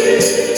Yo.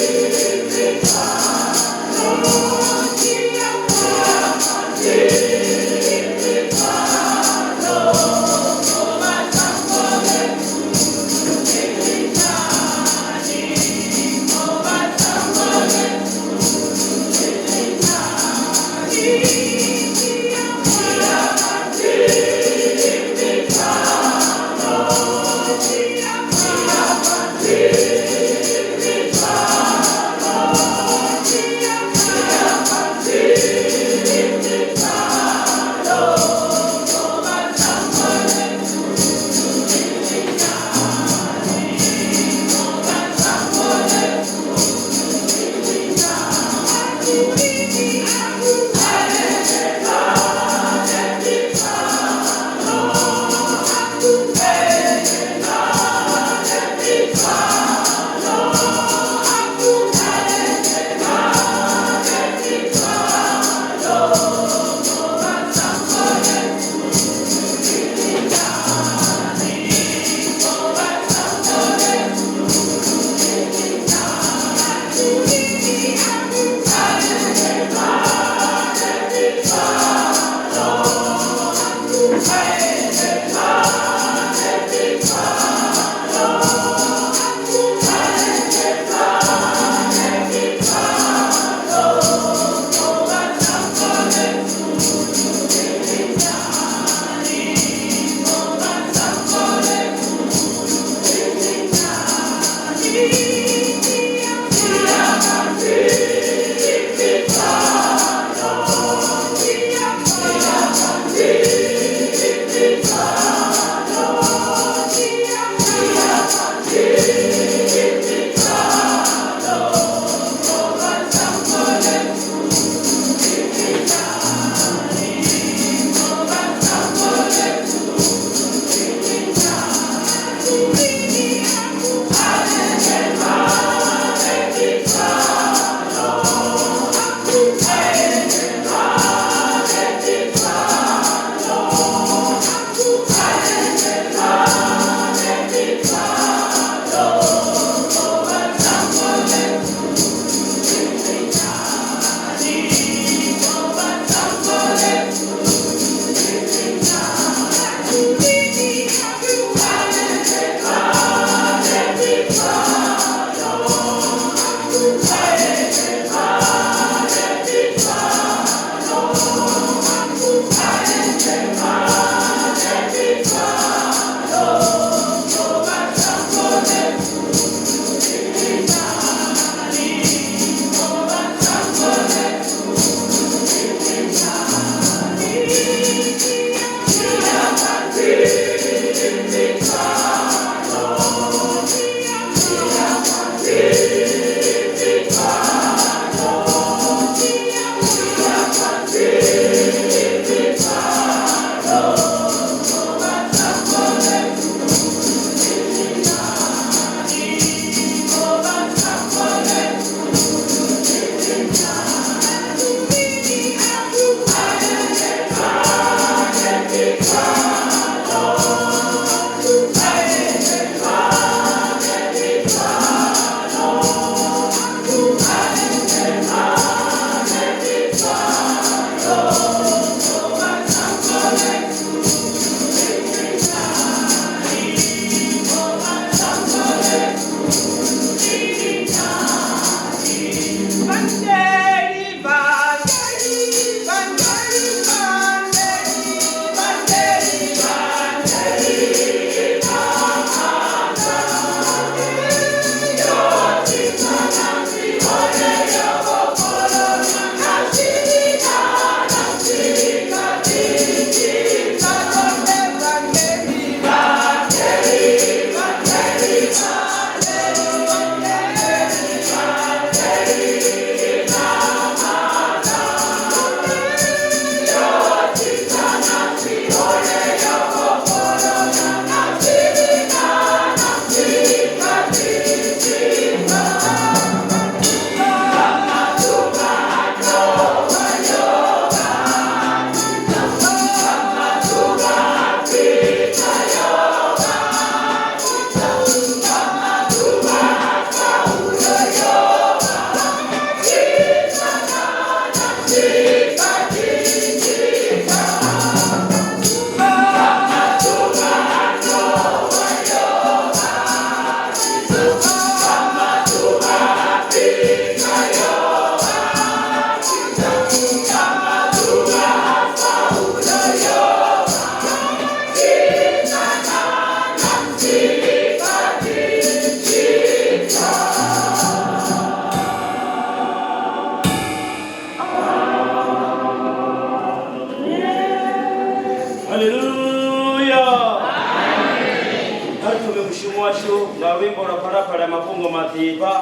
Phalaphala ya mafhungo maḓifha,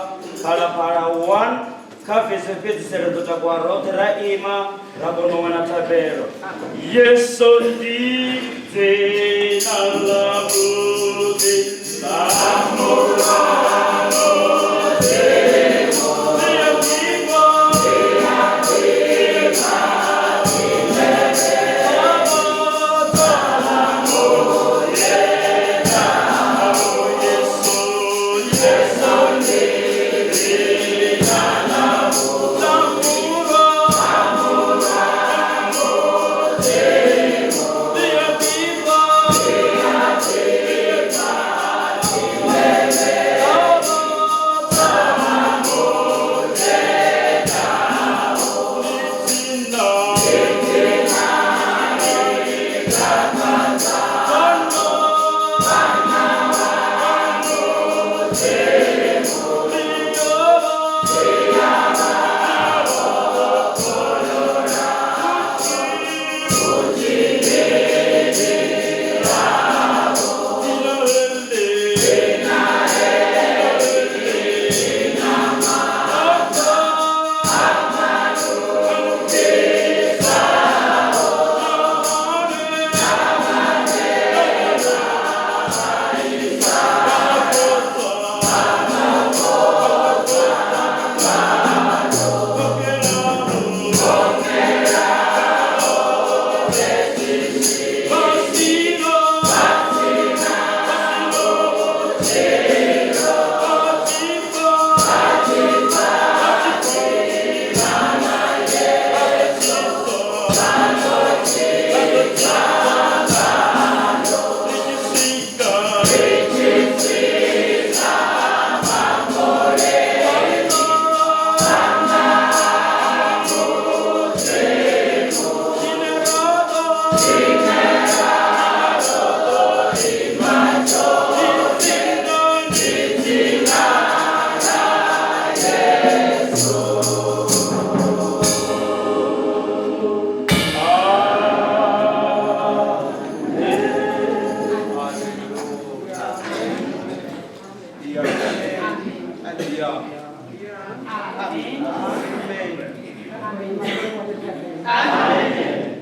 Phalaphala 1 kha vese fhedzisela ḓo takuwa roṱhe ra ima ra kona u wana thabelo. Yesu ndi dzina ḽavhuḓi ḽa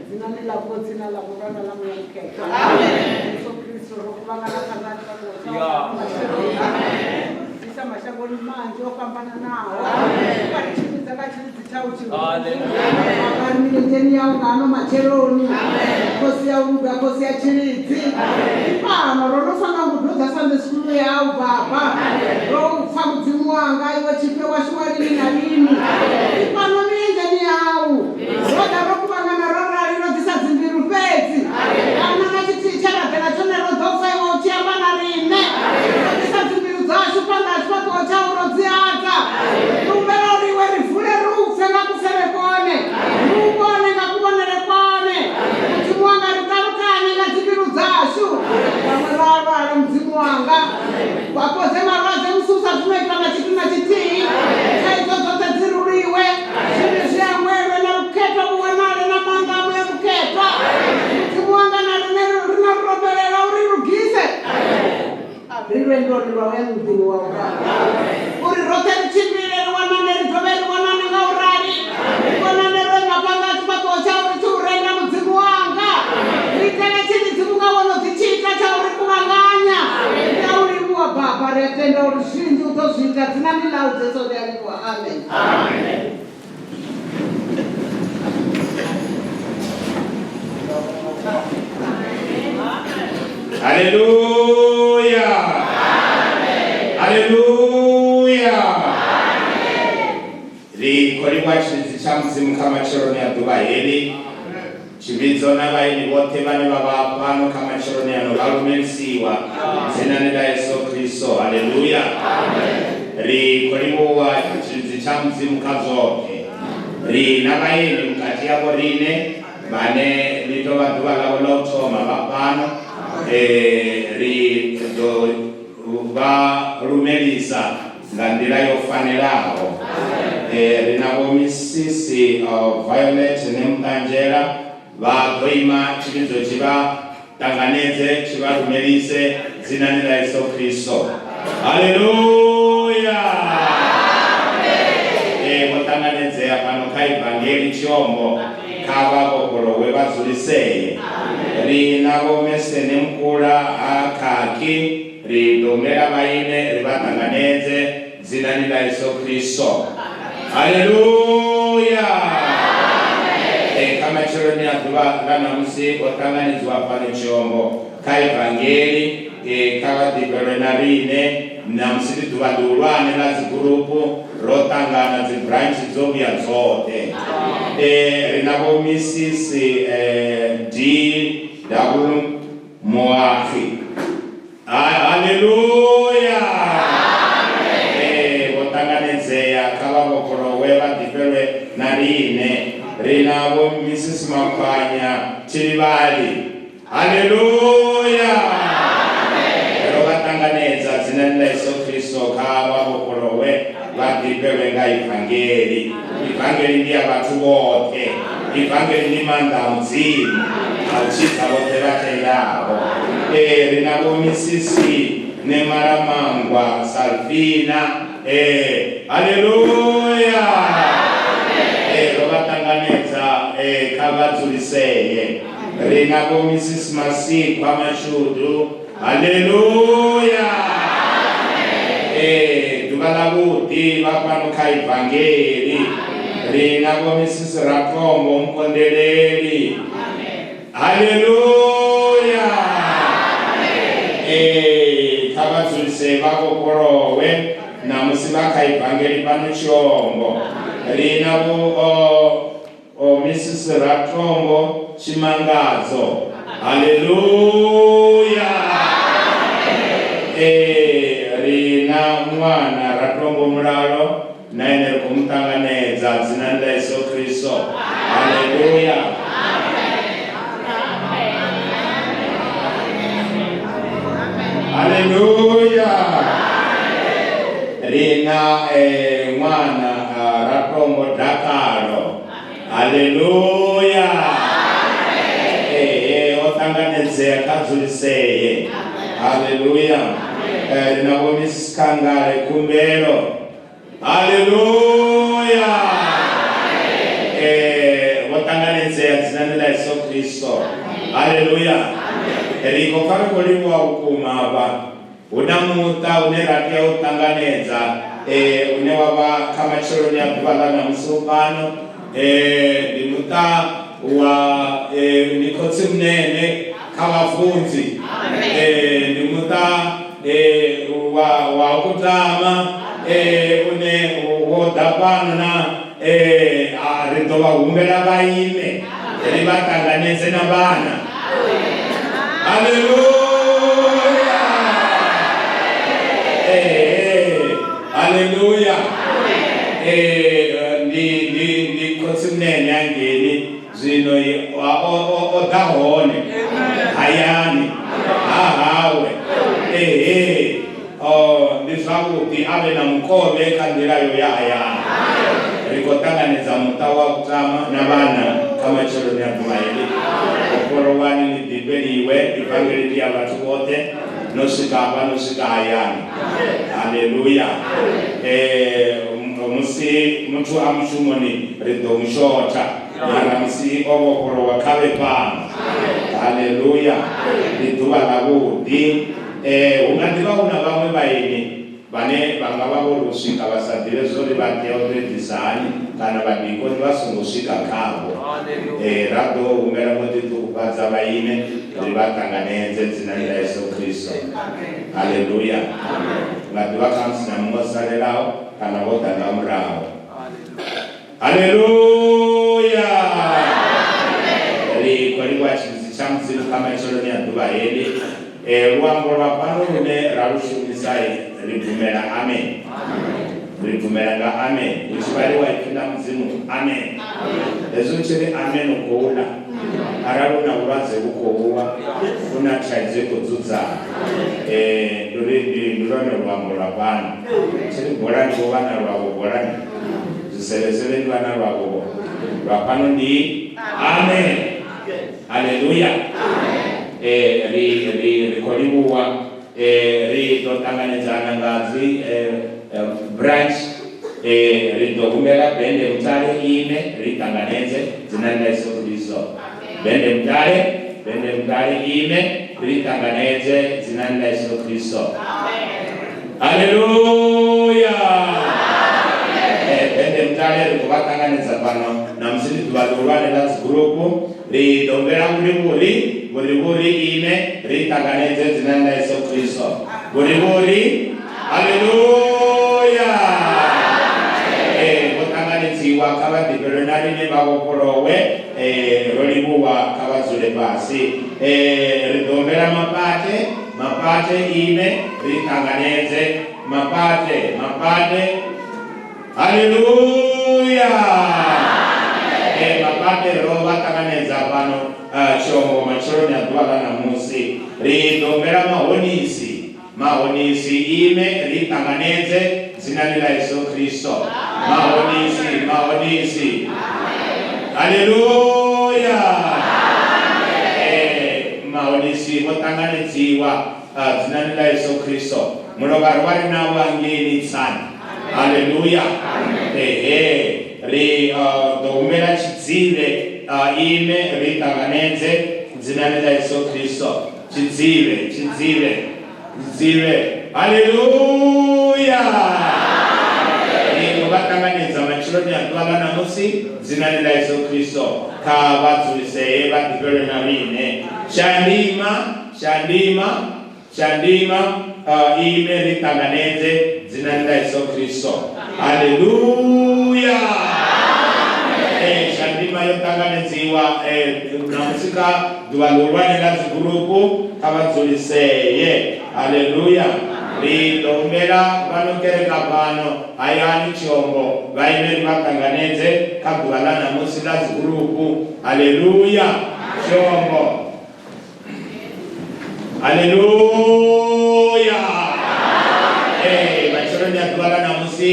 Dzinani ḽa Khotsi na ḽa Murwa na ḽa Muya Mukhethwa. Yesu Kristo ro kuvhangana phanḓa ha tshifhaṱuwo tshau matsheloni. Bvisa mashangoni manzhi o fhambananaho. Vha ri tshimbidza nga tshilidzi tshau tshihulu. Vha ri milenzheni yau nga ano matsheloni. Khosi ya u luga, khosi ya tshilidzi. Ndi fhano ro no swa nga ngudo dza Sunday school yau Baba. Ro u pfa Mudzimu wanga iwe tshifhe washu wa lini na lini. Ndi fhano milenzheni yau. Ro ḓa ro kuvhangana ro rali ro ḓisa dzimbilu fhedzi. Ahuna na tshithihi tshe ra ḓela tshone ro ḓo pfa iwe u tshi amba na riṋe. Ro ḓisa dzimbilu dzashu phanḓa ha tshifhaṱuwo tshau ro dzi adza. Ri humbela uri iwe ri vule ri u pfe nga kupfele kwone, ri u vhone nga kuvhonele kwone. Mudzimu wanga ri ṱalukanye nga dzimbilu dzashu. Vhaṅwe vha a lwala Mudzimu wanga. Vha fhodze malwadze musi u sa athu no itwa na tshithu na tshithihi. Thaidzo dzoṱhe dzi ruliwe, zwivhi zwi hangwelwe, na vhukhethwa vhu wanale, na maanḓa a Muya Mukhethwa. Mudzimu wanga na riṋe ri no rabelela uri lugise ri lwendoni lwa u ya muḓini wa u rali uri roṱhe ri tshimbile ri wanane ri dovhe ri wanane nga u rali ri vhonane ro ima phanḓa ha tshifhaṱuwo tshau ri tshi u renda Mudzimu wanga ri itele tshilidzi vhunga wo no ḓi tshi ita tsha u ri kuvhanganya. Ri a u livhuwa Baba, ri a tenda uri zwinzhi u ḓo zwi ita dzinani ḽau Jesu ri a livhuwa. Amen. Haleluya. Haleluya. Ri khou livhuwa tshilidzi tsha Mudzimu kha matsheloni a ḓuvha heḽi. Tshivhidzo na vhaeni vhoṱhe vhane vha vha fhano kha matsheloni ano vha lumelisiwa dzinani ḽa Yesu Kristo. Haleluya. Ri khou livhuwa tshilidzi tsha Mudzimu kha zwoṱhe. Ri na vhaeni vhukati ha vhoriṋe vhane ḽi tou vha ḓuvha ḽavho ḽa u thoma vha fhano. Ri ḓo vha lumelisa nga nḓila yo fanelaho. Ri na Vho Misisi Violet Nemuṱanzhela vha ḓo ima tshivhidzo tshi vha ṱanganedze tshi vha lumelise dzinani ḽa Yesu Kristo. Haleluya. Vho ṱanganedzea fhano kha Ivangeli Tshiombo, kha vha vhofholowe vha dzulisee. Ri na Vho Mesene Mukula ha Khakhi, ri ḓo humela vhaine ri vha ṱanganedze dzinani ḽa Yesu Kristo. Haleluya. Kha matsheloni a ḓuvha ḽa ṋamusi vho ṱanganedziwa fhano Tshiombo kha Ivangeli, kha vha ḓifhelwe na riṋe. Ṋamusi ndi ḓuvha ḽihulwane ḽa dzigurupu, ro ṱangana dzi branch dzo vhuya dzoṱhe. Ri na Vho Mrs D W Moagi. Haleluya. Vho ṱanganedzea, kha vha vhofholowe vha ḓifhelwe na riṋe. Ri na Vho Mrs Makhwanya Thilivhali. Haleluya. Ro vha ṱanganedza dzinani ḽa Yesu Kristo, kha vha vhofholowe vha ḓifhelwe nga Ivangeli. Ivangeli ndi ya vhathu vhoṱhe. Ivangeli ndi maanḓa a Mudzimu a u tshidza vhoṱhe vha tendaho. Ri na Vho Mrs Nemalamangwa Salvina. Haleluya. Ro vha ṱanganedza, kha vha dzulisee. Ri na Vho Mrs Masikwa Mashudu. Haleluya. Ḓuvha ḽa vhuḓi vha fhano kha Ivangeli. Ri na Vho Mrs Ratombo Mukondeleli. Haleluya. Kha vha dzulisee vha vhofholowe ṋamusi vha kha Ivangeli fhano Tshiombo. Ri na Vho Mrs Ratombo Tshimangadzo. Haleluya. Ri na ṅwana Ratombo Mulalo, na ene ri khou mu ṱanganedza dzinani ḽa Yesu Kristo. Haleluya. Haleluya. Ri na ṅwana Ratombo Dakalo. Haleluya. O ṱanganedzea, kha dzulisee. Haleluya. Ri na Vho Mrs Khangale Khumbelo. Haleluya. Vho ṱanganedzea dzinani ḽa Yesu Kristo. Haleluya. Ri khou pfa ri khou livhuwa vhukuma hafha. Hu na muṱa une ra tea u ṱanganedza, une wa vha kha matsheloni a ḓuvha ḽa ṋamusi u fhano. Ndi muṱa wa ndi khotsimunene kha vhafunzi. Ndi muṱa wa wa Kutama une wo ḓa fhano na ri ḓo vha humbela vha ime ri vha ṱanganedze na vhana. Haleluya. Haleluya. Ndi ndi ndi khotsimunene angeni zwino o ḓa hone hayani ha hawe. Ndi zwavhuḓi a vhe na mukovhe kha nḓila yo ya hayani. Ri khou ṱanganedza muṱa wa Kutama na vhana kha matsheloni a ḓuvha heḽi. Vhofholowani ni ḓifheliwe, ivangeli ndi ya vhathu vhoṱhe. No swika hafha, no swika hayani. Haleluya. Musi muthu a mushumoni ri ḓo mu shotha, mara musi o vhofholowa kha vhe fhano. Haleluya. Ndi ḓuvha ḽavhuḓi. Hu nga ḓi vha hu na vhaṅwe vhaeni vhane vha nga vha vho ri u swika vha sa ḓivhe zwo ri vha tea u tou edzisa hani kana vhadikoni vha songo swika khavho. Ra ḓo humbela ngo ḓiṱukufhadza vha ime ri vha ṱanganedze dzinani ḽa Yesu Kristo. Haleluya. Hu nga ḓi vha khamusi na muṅwe o salelaho kana vho ḓa nga murahu. Haleluya! Ri khou livhuwa tshivhidzi tsha Mudzimu kha matsheloni a ḓuvha heḽi. Luambo lwa fhano lune ra lu shumisa ri bvumela amen. Ri bvumela nga amen. Hu tshi vhaliwa ipfi ḽa Mudzimu, amen. Hezwi u tshi ri amen u khou ḽa. Arali u na vhulwadze vhu khou wa, u na thaidzo i khou dzudzana. Ndi uri ndi lwone luambo lwa fhano. Tshi ri bolani vho vha na lwavho bolani. Zwisevhesevhe ndi vha na lwavho vho. Lwa fhano ndi amen. Haleluya. Ri ri ri khou livhuwa. Ri ḓo ṱanganedzana nga dzi branch. Ri ḓo humbela bende mutale ime ri ṱanganedze dzinani ḽa Yesu Kristo. Bende mutale, bende mutale ime ri ṱanganedze dzinani ḽa Yesu Kristo. Haleluya. Bende mutale ri khou vha ṱanganedza fhano ṋamusi ndi ḓuvha ḽihulwane ḽa dzigurupu. Ri ḓo humbela vhurivhuri, vhurivhuri ime ri ṱanganedze dzinani ḽa Yesu Kristo. Vhurivhuri, haleluya. Vho ṱanganedziwa kha vha ḓifhelwe na riṋe vha vhofholowe. Ro livhuwa kha vha dzule fhasi. Ri ḓo humbela mapate, mapate ime ri ṱanganedze mapate, mapate. Haleluya. Mapate ro vha ṱanganedza fhano Tshilongo matsheloni a ḓuvha ḽa ṋamusi. Ri ḓo humbela mahonisi, mahonisi ime ri ṱanganedze dzinani ḽa Yesu Kristo. Mahonisi, mahonisi. Haleluya. Mahonisi vho ṱanganedziwa dzinani ḽa Yesu Kristo. Mulovha ro vha ri navho hangeini Tsani. Haleluya. Ehe, ri ḓo humbela Tshidzivhe ime ri ṱanganedze dzinani ḽa Yesu Kristo. Tshidzivhe, Tshidzivhe, Tshidzivhe. Haleluya. Ri khou vha ṱanganedza matsheloni a ḓuvha ḽa ṋamusi dzinani ḽa Yesu Kristo. Kha vha dzulisee vha ḓifhelwe na riṋe. Shandima, Shandima. Tshandima, ime ri ṱanganedze dzinani ḽa Yesu Kristo. Haleluya! Tshandima yo ṱanganedziwa ṋamusi kha ḓuvha ḽihulwane ḽa dzigurupu, kha vha dzulisee. Haleluya! Ri ḓo humbela vha no kereka fhano hayani Tshiombo vha ime ri vha ṱanganedze kha ḓuvha ḽa ṋamusi ḽa dzigurupu. Haleluya! Tshiombo. Haleluya. Ee, matsheloni a ḓuvha ḽa ṋamusi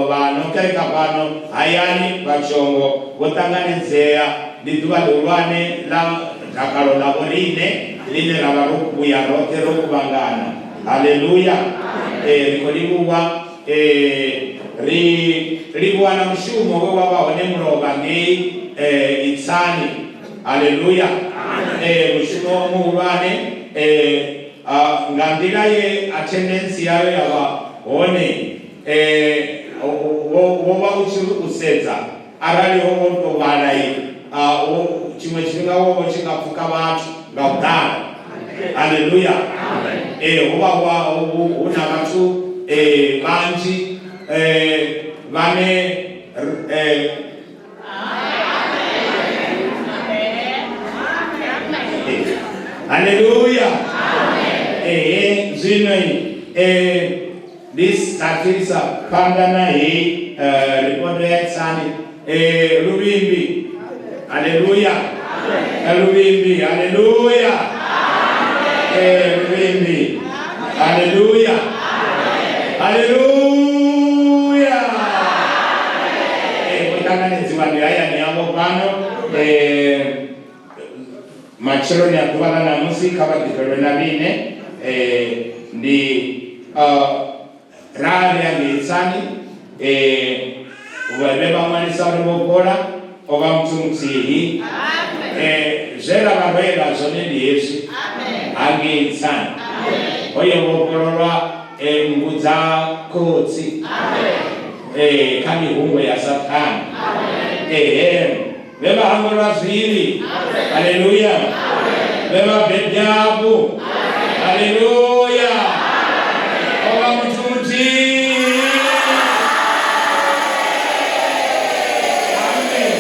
vha no kereka fhano hayani vha Tshongo vho ṱanganedzea. Ndi ḓuvha ḽihulwane ḽa dakalo ḽa vhoriṋe ḽine ra vha ro vhuya roṱhe ro kuvhangana. Haleluya. Ee, ri khou livhuwa ri livhuwa na mushumo we wa vha hone mulovha ngei Itsani. Haleluya. Mushumo muhulwane nga nḓila ye attendance yayo ya vha hone wo vha u tshi ri u sedza arali ho vho tou vhala tshiṅwe tshifhinga wo vha u tshi nga pfuka vhathu nga u ḓala. Haleluya. Ho vha hu na vhathu vhanzhi vhane Haleluya. Ehe, zwino ndi sa phanḓa na heyi ripoto ya Tsani Luvhimbi. Haleluya. Luvhimbi, haleluya. Luvhimbi. Haleluya. Haleluya. Vho ṱanganedziwa ndi hayani yavho fhano matsheloni a ḓuvha ḽa ṋamusi kha vha ḓifhelwe na riṋe. Ndi ra ri hangei Tsani vhe vha ṅwalisa uri vho fhola o vha muthu muthihi. Zwe ra vha rwela zwone ndi hezwi hangei Tsani ho yo vhofhololwa nngu dza khotsi kha mihungo ya Sathane. Ehe, vhe vha hangwelwa zwivhi, haleluya, vhe vha bebwa hafhu, haleluya, o vha muthu muthihi. Amen.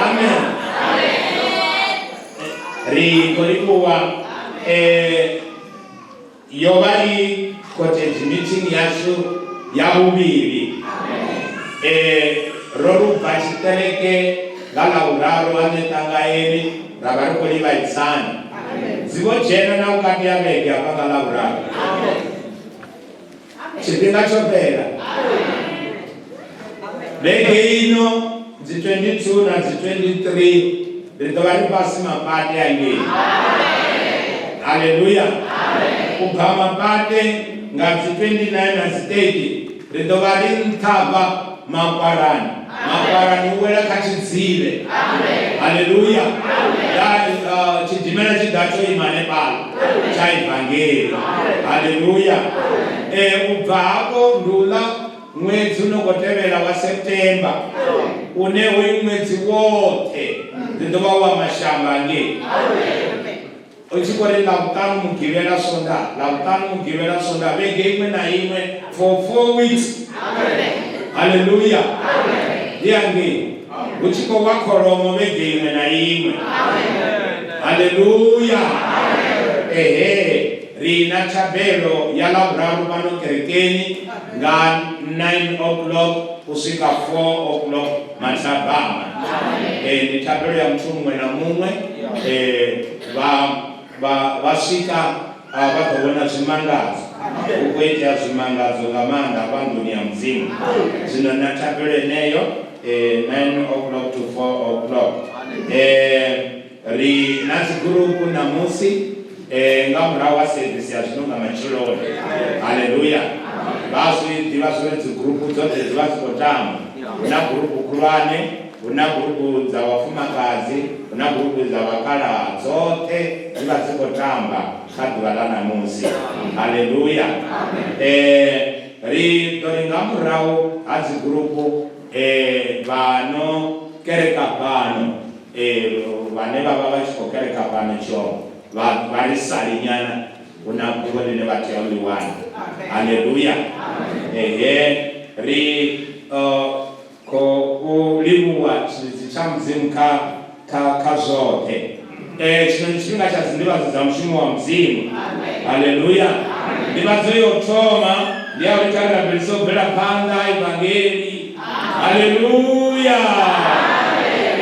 Amen. Ri khou livhuwa yo vha i cottage meeting yashu ya vhuvhili. Ro ri u bva tshiṱereke nga Ḽavhuraru ha Ṋeṱangaeni ra vha ri khou livha Itsani. Dzi vho dzhena na vhukati ha vhege hafha nga Ḽavhuraru. Tshifhinga tsho fhela. Vhege ino dzi 22 na dzi 23 ri ḓo vha ri fhasi mapate angei. Haleluya. U bva mapate nga dzi 29 na dzi 30 ri ḓo vha ri nṱha hafha makwarani. Makwarani u wela kha tshidzivhe. Haleluya. Tshidimela tshi ḓa tsho ima hanefhaḽa tsha ivangeli. Haleluya. U bva hafho ndi uḽa Ṅwedzi u no khou tevhela wa September, une hoyu ṅwedzi woṱhe ndi ḓo vha wa mashamba ngei. U tshi khou ri Ḽavhuṱanu, Mugivhela, Swondaha, Ḽavhuṱanu, Mugivhela, Swondaha, vhege iṅwe na iṅwe for 4 weeks. Haleluya! Ndi hangei hu tshi khou wa kholomo vhege iṅwe na iṅwe. Haleluya! Ehe. Ri na thabelo ya Ḽavhuraru fhano kerekeni nga 9 o'clock u swika 4 o'clock mathabama. Ndi thabelo ya muthu muṅwe na muṅwe. Vha, vha, vha swika vha ḓo vhona zwimangadzo. Hu khou itea zwimangadzo nga maanḓa hafha nḓuni ya Mudzimu. Zwino na thabelo yeneyo 9 o'clock to 4 o'clock. Ri na dzigurupu ṋamusi nga murahu ha sevisi ya zwino nga matsheloni. Haleluya! Vha zwi ḓivha zwori dzigurupu dzoṱhe dzi vha dzi khou tamba. Hu na gurupu khulwane, hu na gurupu dza vhafumakadzi, hu na gurupu dza vhakalaha, dzoṱhe dzi vha dzi khou tamba kha ḓuvha ḽa ṋamusi. Haleluya! Ri ḓo ri nga murahu ha dzigurupu vha no kereka fhano Ee, vhane vha vha vha tshi khou kereka fhano Tshiombo, vha, vha ri sali nyana, hu na fhungo ḽine vha tea u ḽi wana. Haleluya! Ehe, ri uh, khou livhuwa tshilidzi tsha Mudzimu kha, kha, kha zwoṱhe. Eh, tshino ndi tshifhinga tsha dzinḓivhadzo dza mushumo wa Mudzimu. Haleluya! Nḓivhadzo yo thoma ndi ya uri kha ri rabelise u bvela phanḓa ha ivangeli. Haleluya!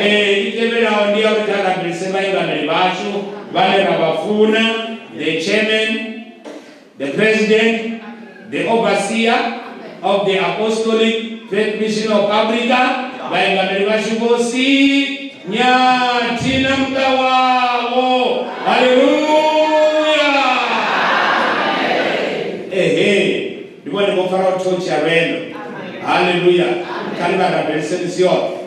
Eh, i tevhelaho ndi ya uri kha ri rabelise vhaivaneli vhashu vhane ra vha funa, the chairman, the president, the overseer of the Apostolic Faith Mission of Africa, vhaingameli vhashu Vho C. Nyathi na muṱa wavho. Haleluya! Ehe, ndi vhone vho faraho thotshi ya lwendo. Haleluya! Kha ri vha rabelise misi yoṱhe.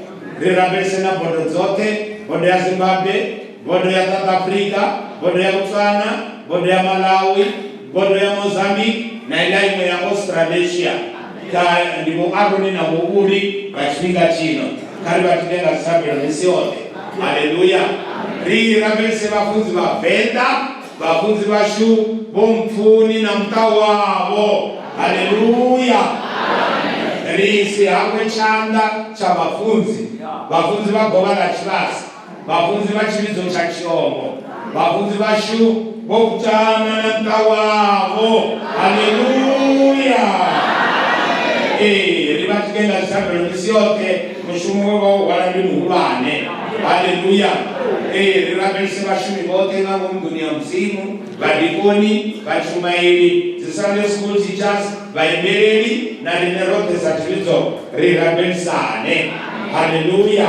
Ri rabelise na bodo dzoṱhe, bodo ya Zimbabwe, Bodo ya South Africa, bodo ya Botswana, bodo ya Malawi, bodo ya Mozambique na iḽa iṅwe ya Australasia. Kha ndi Vho Aroni na Vho Uri vha tshifhinga tshino. Kha ri vha tike nga dzithabelo misi yoṱhe. Haleluya! Ri rabelise vhafunzi vha Venḓa, vhafunzi vhashu Vho Mpfuni na muṱa wavho. Haleluya! Ri si hangwe tshanḓa tsha vhafunzi, vhafunzi vha Govha ḽa Tshivhase. Vhafunzi vha tshivhidzo tsha Tshiongo, vhafunzi vhashu vho kutama na muṱa wavho. Haleluya! Ee, ri vha tike nga dzithabelo misi yoṱhe, mushumo we vha u hwala ndi muhulwane. Haleluya! Ee, ri rabelise vhashumi vhoṱhe nga ngomu nḓuni ya Mudzimu, vhadikoni, vhatshumaeli, dzi Sunday school teachers, Vhaimeleli na riṋe roṱhe sa tshivhidzo ri rabelisane. Haleluya!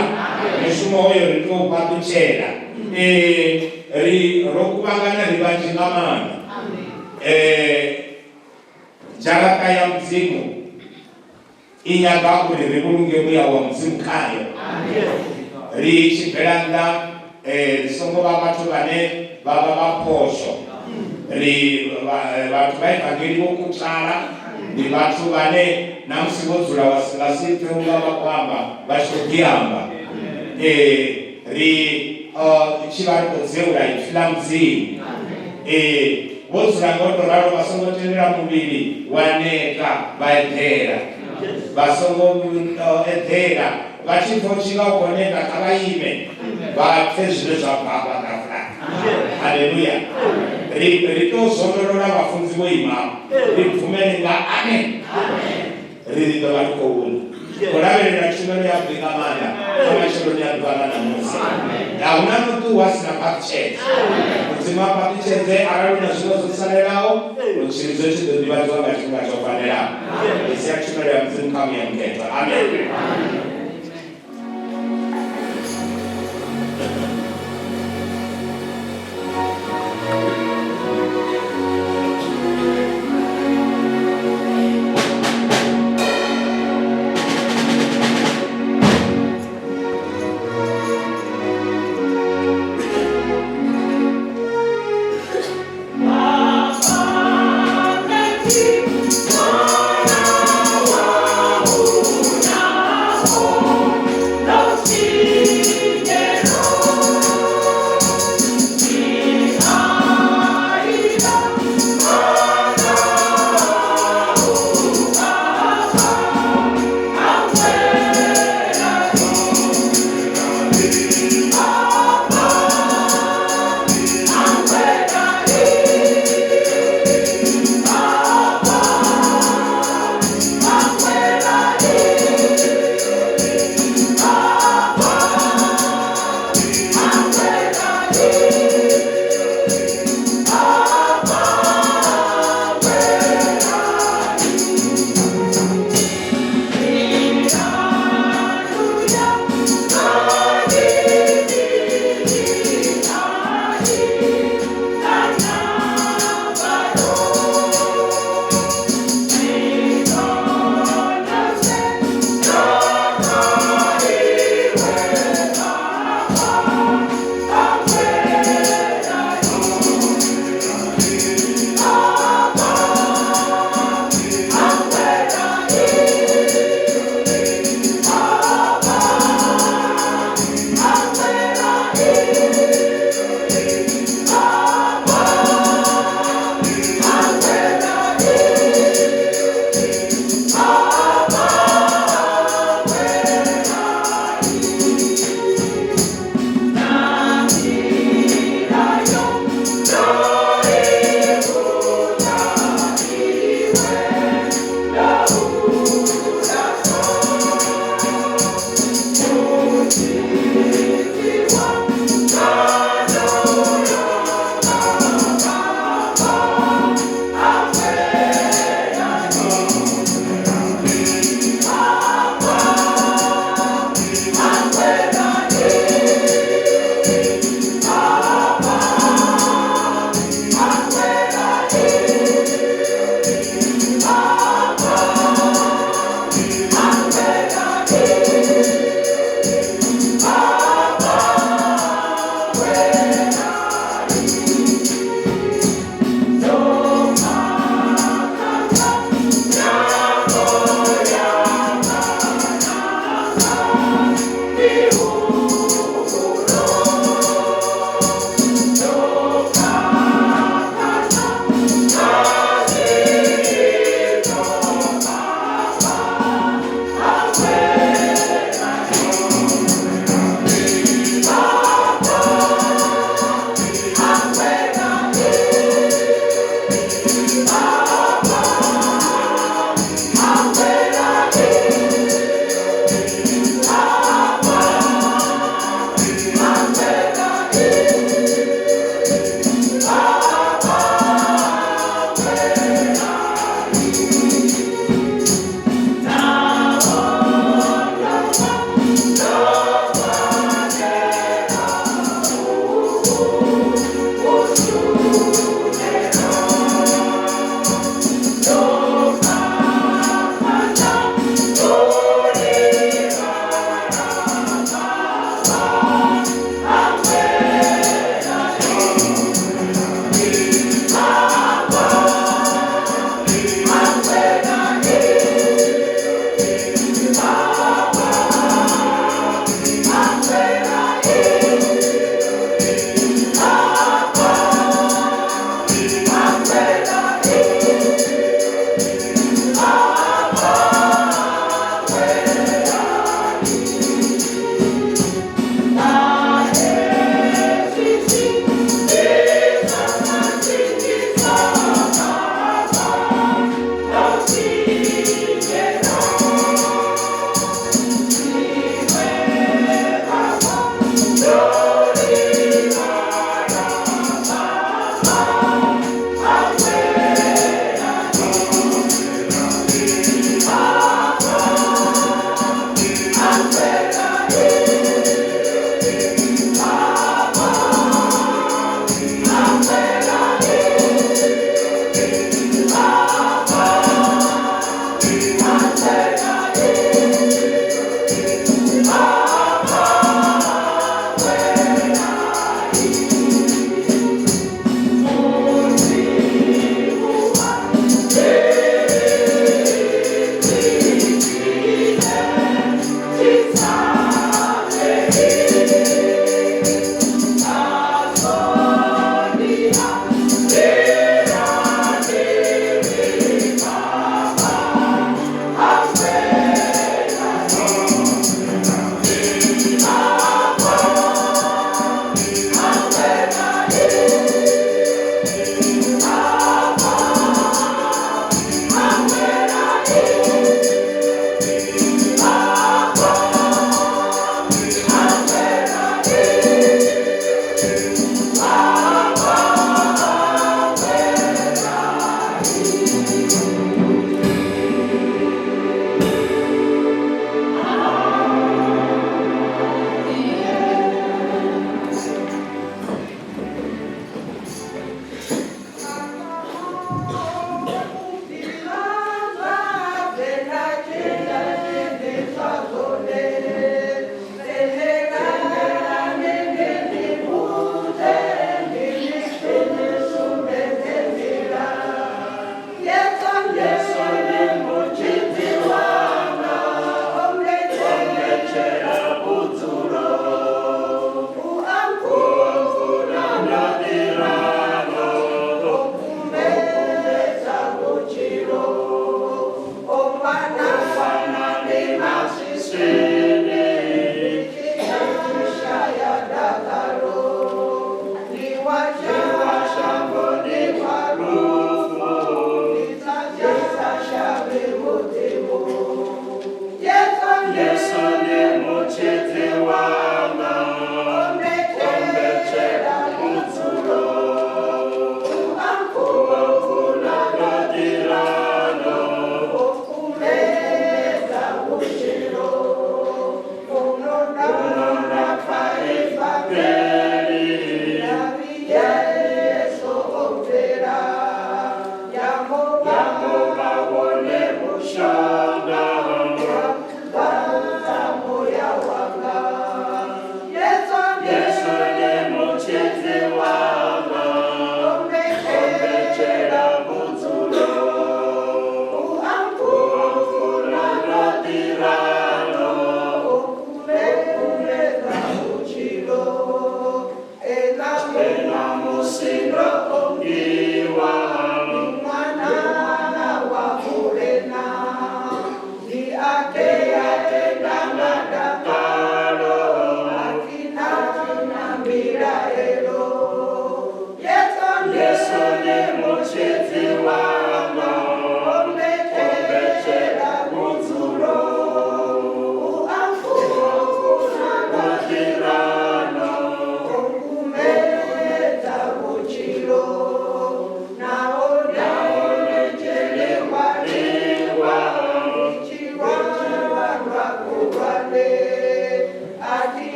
Mushumo hoyo ri tea u fhaṱutshela. Ee, ri ro kuvhangana ri vhanzhi nga maanḓa. Ee, dzharaṱa ya Mudzimu i nyaga uri ri vhulunge muya wa Mudzimu khayo. Ri tshi bvela nnḓa ri songo vha vhathu vhane vha vha vha phosho. Ri vhathu vha evangeli vho kutala, ndi vhathu vhane na musi vho dzula vha si nga si pfe unga vha khou amba vha tshi khou ḓi amba. Ri tshi vha ri khou dzeula ipfi ḽa Mudzimu. Vho dzula nga u tou ralo vha songo tendela muvhili wa neta vha eḓela. Vha songo eḓela vha tshi pfa u tshi nga u khou neta kha vha ime vha pfe zwine zwa bva hafha ḓafulani. Haleluya! Ri ri tou zwondolola vhafunzi vho imaho ri bvumele nga amen. Ri ḓo vha ri khou ḽa. Khou lavhelela tshumelo yavhuḓi nga maanḓa kha matsheloni a ḓuvha ḽa ṋamusi. A hu na no ṱuwa a si na phaṱhutshedzo. Mudzimu a fhaṱutshedze arali hu na zwiṅwe zwo salelaho, tshivhidzo tshi ḓo ḓivhadzwa nga tshifhinga tsho fanelaho. Ri sia tshumelo ya Mudzimu kha Muya Mukhethwa. Amen.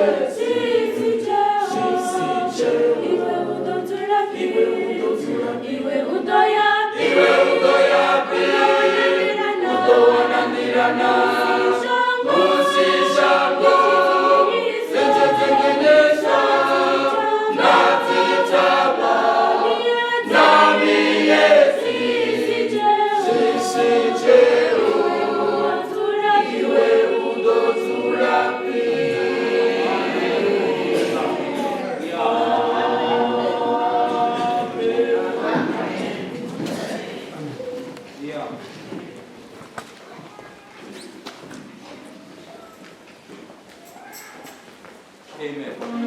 Amen. Amen.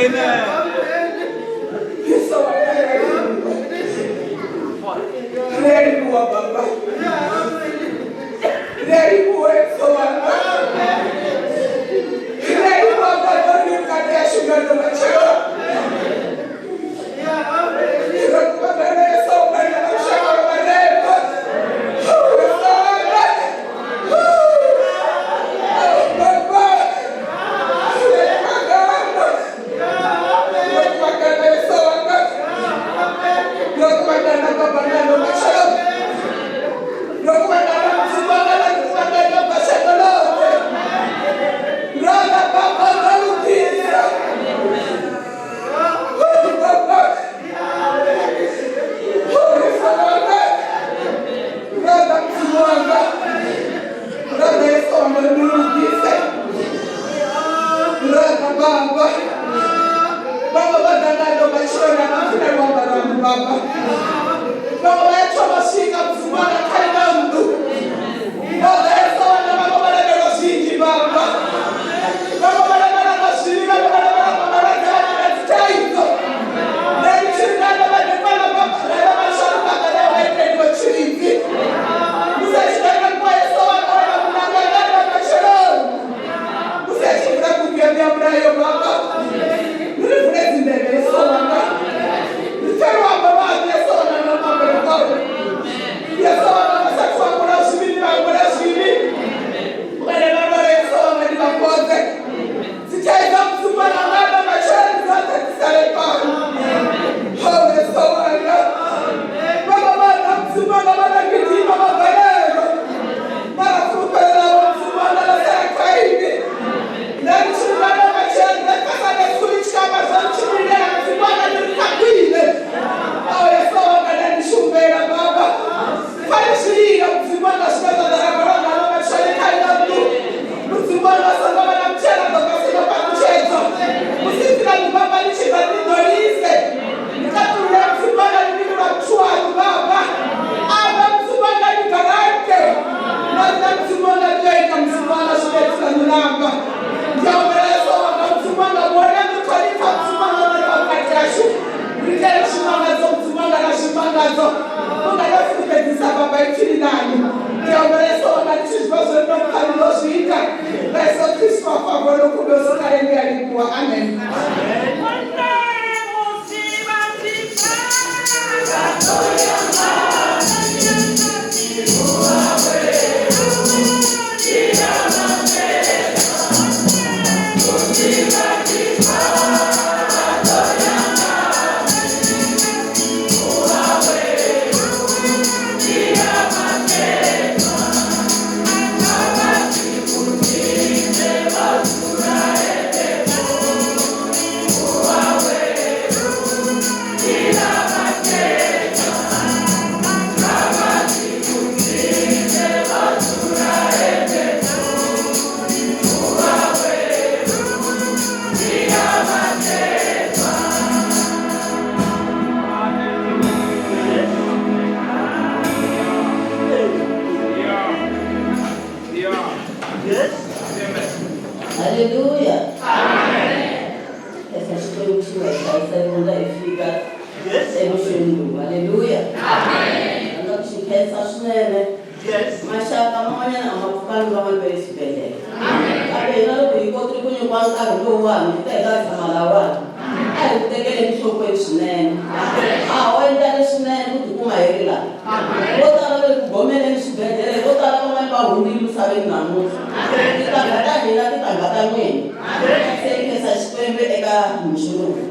Yesu ri a livhuwa baba ri a livhuwa Yesu wanga ri a livhuwa baba ri vhukati hashu nga ndo matshelo ro kuvhangana Yesu wanga na lushaka lwa vharema Yesu wanga baba ri kuvhangana ro kuvhangana Yesu wanga ro kuvhangana baba nga ndo matshelo ro kuvhangana Mudzimu wanga na kuvhangana bva shango ḽoṱhe ro ḓa baba ro lugisa baba Yesu wanga ro ḓa Mudzimu wanga ro ḓa Yesu wanga ri lugise ro ḓa baba baba vha ḓa nga ndo matshelo na mafuna luamba lwanu baba vhaṅwe vha ya thoma swika Mudzimu wanga kha ino nnḓu vho ḓa Yesu wanga vhaṅwe vha lavhelwa zwinzhi baba vhaṅwe vha lavhela nga zwivhi vhaṅwe vha lavhela nga malwadze vhaṅwe nga dzithaidzo nda ndi tshi ri nga madekwana baba ra vha masharu baba ra vha iteliwa tshilidzi musi a tshi ḓa nga kwa Yesu wanga wa munanga nga ndo matsheloni musi a tshi vula bugu ya ya mulayo baba ri vule dzinḓevhe Yesu wanga ri pfe luambo lwaṋu Yesu wanga na luambele kwawe Yesu wanga vha sathu hangula zwivhi ndi vha hangula zwivhi vhane vha lwala Yesu wanga ndi vha fhodze dzithaidzo Mudzimu wanga nga ndo matsheloni dzoṱhe dzi sale fhano ho Yesu wanga vhaṅwe vha ḓa Mudzimu wanga vha na gidima vha balelwa mara fulufhelo ḽavho Mudzimu wanga ḽa sala kha inwi nda ndi tshi ri nga ndo matshelo nda pfesa Yesu ḽi tshi amba zwo ntshimbilela Mudzimu wanga ndi ri kha khwine o Yesu wanga nda ndi shumbela baba kha ri zwililo Mudzimu wanga zwine zwa ḓo rabelwa ngalo matshelo kha ino nnḓu Mudzimu wanga songo vha na mutshelo ḓo vha sina phaṱhutshedzo musi ipfi ḽa baba ḽi tshi bva ḽi ḓolise ndi ṱaṱulule Mudzimu wanga lulimi lwa muthu waṋu baba amba Mudzimu wanga ndi garante na nṋe Mudzimu wanga ndi yo ita Mudzimu wanga zwine ipfi ḽaṋu ḽa amba ndi a humbela Yesu wanga Mudzimu wanga vhona ndo ṱhonifha Mudzimu wanga uri vha vhukati hashu ri itele zwimangadzo Mudzimu wanga na zwimangadzo unga ndo fulufhedzisa baba ipfini ḽaṋu ndi a humbela Yesu wanga ndi tshi zwi ḓivha zwori ndo pfa ndo zwi ita nga Yesu Kristo wa fha vhone kumbe u sikale ndi a livhuwa amen. Haleluya. Esa Xikwembu xi nga hi hlayisa ku hi fika evuxeni lowu. Haleluya. Rhandza ku xi khensa swinene. Maxaka man'wanyana a ma pfukani van'wani va le xibedhlele. Kambe hina loko hi kotile ku nyikiwa nkarhi lowuwani hi ta hi ta tshama lawani. A hi ku tekele enhlokweni swinene. A ho endla leswinene ku tikuma hi ri laha. Vo tala va le ku gomeleni swibedhlele, vo tala van'wani va hundzile misaveni namuntlha. Tintangha ta hina tintangha ta n'wina. Se hi khensa Xikwembu eka mixo lowu.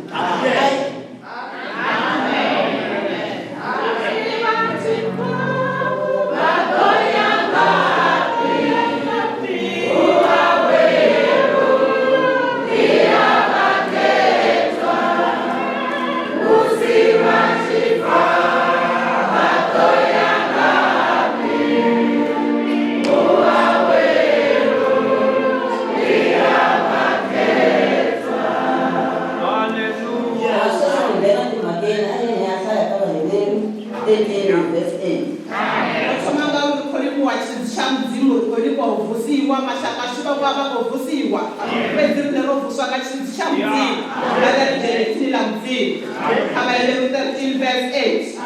Sweswi hi nghena timhakeni a hi ya hlaya ka Vaheveru 13 verse 8. Ro thoma nga uri ri khou livhuwa tshilidzi tsha Mudzimu ri khou livhuwa u vusiwa mashaka ashu vhaṅwe vha vha khou vusiwa fhedzi riṋe ro vuswa nga tshilidzi tsha Mudzimu. Ra 13. Kha Vhaheberu 13 verse 8.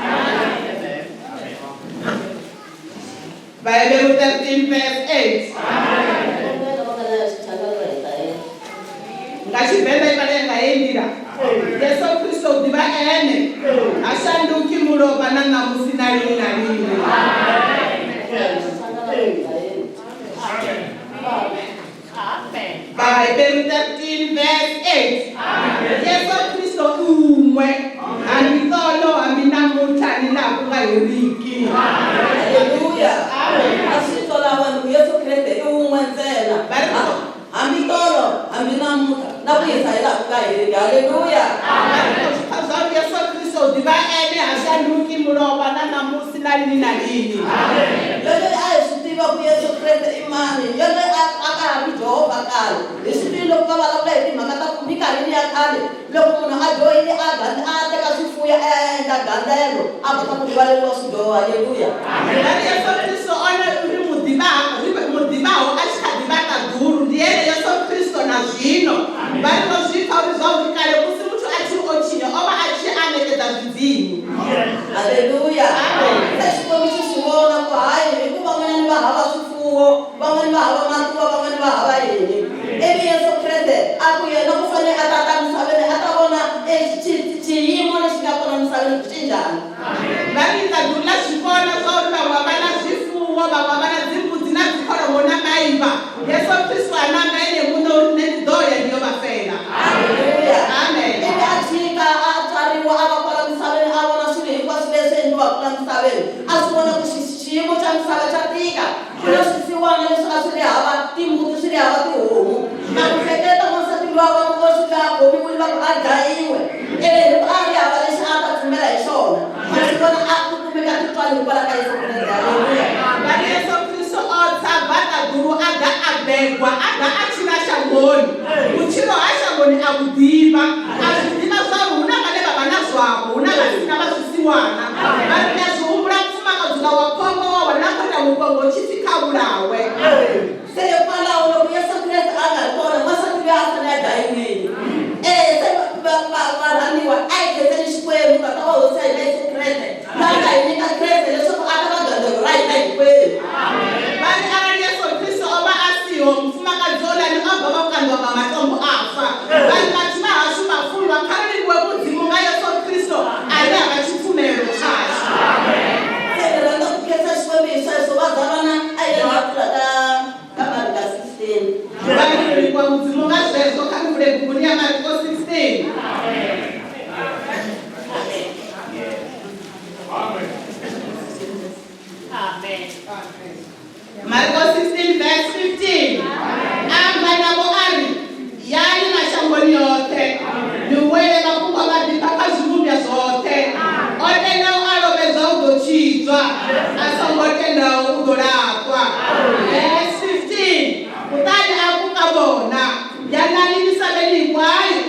Vhaheberu 13 verse 8. Kombela va nga na xichangani va hi ta yena. Nga Tshivenḓa i vhalea nga heyi nḓila. Yesu Kristo u ḓivha ene, ha shanduki mulovha na ṋamusi na lini na lini. Xichangani va hi ta yena. Vhaheberu 13 verse 8. Yesu Kristo i wun'we, hambi tolo, hambi namuntlha ni laha ku nga heriki. Haleluya. A swi twa laha vanhu ku Yesu Kreste i wun'we ntsena. Hambi tolo, hambi namuntlha, na ku yisa hi laha ku nga heriki. Haleluya. Va ri khou zwi pfa zwa uri Yesu Kristo u ḓivha ene, ha shanduki mulovha na ṋamusi na lini na lini. Yoloye a hi swi tiva ku Yesu Kreste i mani. Yoloye a a ka ha ri Jehovha khale. Hi swi tivile loko va vulavula hi timhaka ta ku minkarhini ya khale loko munhu a dyohile a a teka swifuyo a ya endla gandzelo a kota ku rivaleriwa swidyoho. Haleluya. Va ri Yesu Kristo one ri mu ḓivhaho, ri mu ḓivhaho a tshi kha ḓi vha ṱaḓulu ndi ene Yesu Kristo na zwino. Vha ri ro zwi pfa uri zwa uri kale musi muthu a tshi o tshinya o vha a tshi a ṋekedza zwidzimu. Haleluya. Se Xikwembu xi swi vona ku hayi hi ku van'wanyana va hava swifuwo, van'wani va hava matuva, van'wani va hava yini. Ivi Yesu Kreste a ku yena u fanele a ta ta misaveni a ta vona e xiyimo lexi nga kona misaveni ku xi njhani. Vha ri ṱaḓulu ḽa zwi vhona zwa uri vhaṅwe a vha na zwifuwo, vhaṅwe a vha na dzimbudzi na dzikholomo na maivha. Yesu Kristo a nanga ene muṋe uri nṋe ndi ḓo ya ndi yo vha fela. Haleluya. Amen. Ivi a chika a tswariwa a va kwala misaveni a vona swilo hinkwaswo leswi endliwaka la misaveni. A swi vona ku xiyimo xa misava xa tika. Ku na swisiwana leswi a swi ri hava timbuti swi ri hava tihomu. Na ku hleketa n'wansati luwa wa muoswi loyi a khomiwile va ku a dlayiwe. Hi ku a ri hava lexi a ta pfumela hi xona. Ma swi vona a ku kumeka tintswalo hikwalaho ka Yesu Kreste. Haleluya. Vha ri Yesu Kristo o tsa bva ṱaḓulu a ḓa a begwa, a ḓa a tshila shangoni. Vhutshilo ha shangoni a vhu ḓivha. A zwi ḓivha zwa uri hu na vhane vha vha na zwavho, hu na vha si na vha zwisiwana. Vha ri ni a zwi humbula mufumakadzi uḽa wa khombo wa wana a khou ita mufhongo tshi pfi kha vhulawe. Se hikwalaho loko Yesu Kreste a nga ri kona n'wansati luya a fanele a dlayiwile. Se varhandziwa a hi khenseni Xikwembu Tata wa Hosi ya hina Yesu Kreste loyi a nga hi nyika Kreste leswaku a ta va gandzelo ra hina hinkwenu. Vha ri arali Yesu Kristo o vha a siho, mufumakadzi houḽani o ḓo vha o kanḓwa nga matombo a fa. Vha ri vhathu vha hashu vhafunwa, kha ri livhuwe Mudzimu nga Yesu Kristo ane a vha tshipfumelo tshashu. Se ni rhandza ku khensa Xikwembu hi sweswo vazalwana a hi yeni hi ya pfula ka ka Marka 16. Vha ri ri livhuwa Mudzimu nga zwezwo, kha ri vule buguni ya Marko 16. Marko 16 verse 15. Amba navho a ri, Yani mashangoni yoṱhe, ni huwelele mafhungo maḓifha kha zwivhumbwa zwoṱhe. O tendaho a lovhedzwa u ḓo tshidzwa, a songo tendaho u ḓo laṱwa. Verse 15. Kutani a ku ka vona, Yanani misaveni hinkwayo,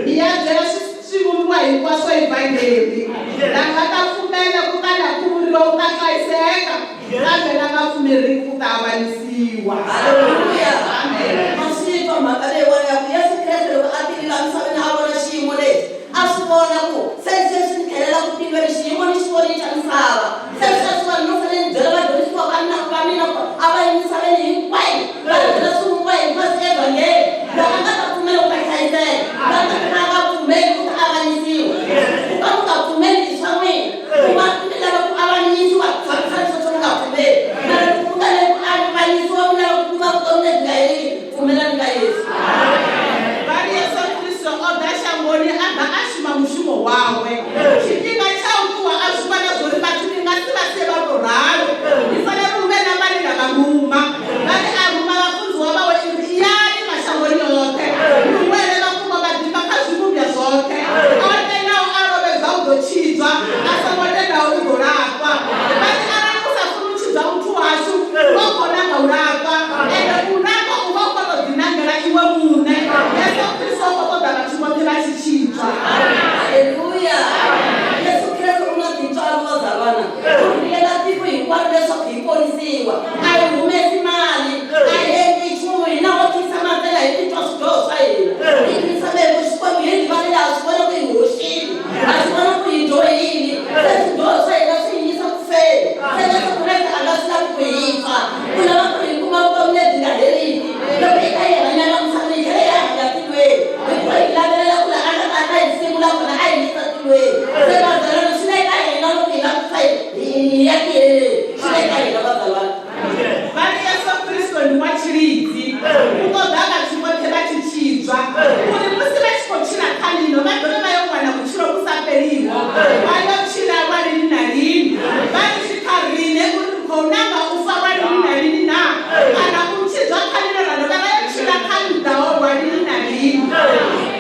mi ya byela swivumbiwa hinkwaswo evhangeli. La nga ta pfumela kutani a khuvuriwa u ta hlayiseka, kambe la nga pfumeriki u ta avanyisiwa. Haleluya. Amen. Ma swi twa mhaka leyiwani ya ku Yesu Kreste loko a tile laha misaveni a vona xiyimo lexi a swi vona ku se sweswi ni tlhelela ku tilweni xiyimo ni xi vonile xa misava. Se sweswiwani no fanele ni byela vadyondzisiwa va va mina ku a va yi misaveni. Vha yo tshila lwa lini na lini. Vha ri zwi kha riṋe uri ri khou nanga u fa lwa lini na lini na kana u tshidzwa kha ḽine ra dovha ra yo tshila kha ḽi ḓaho lwa lini na lini.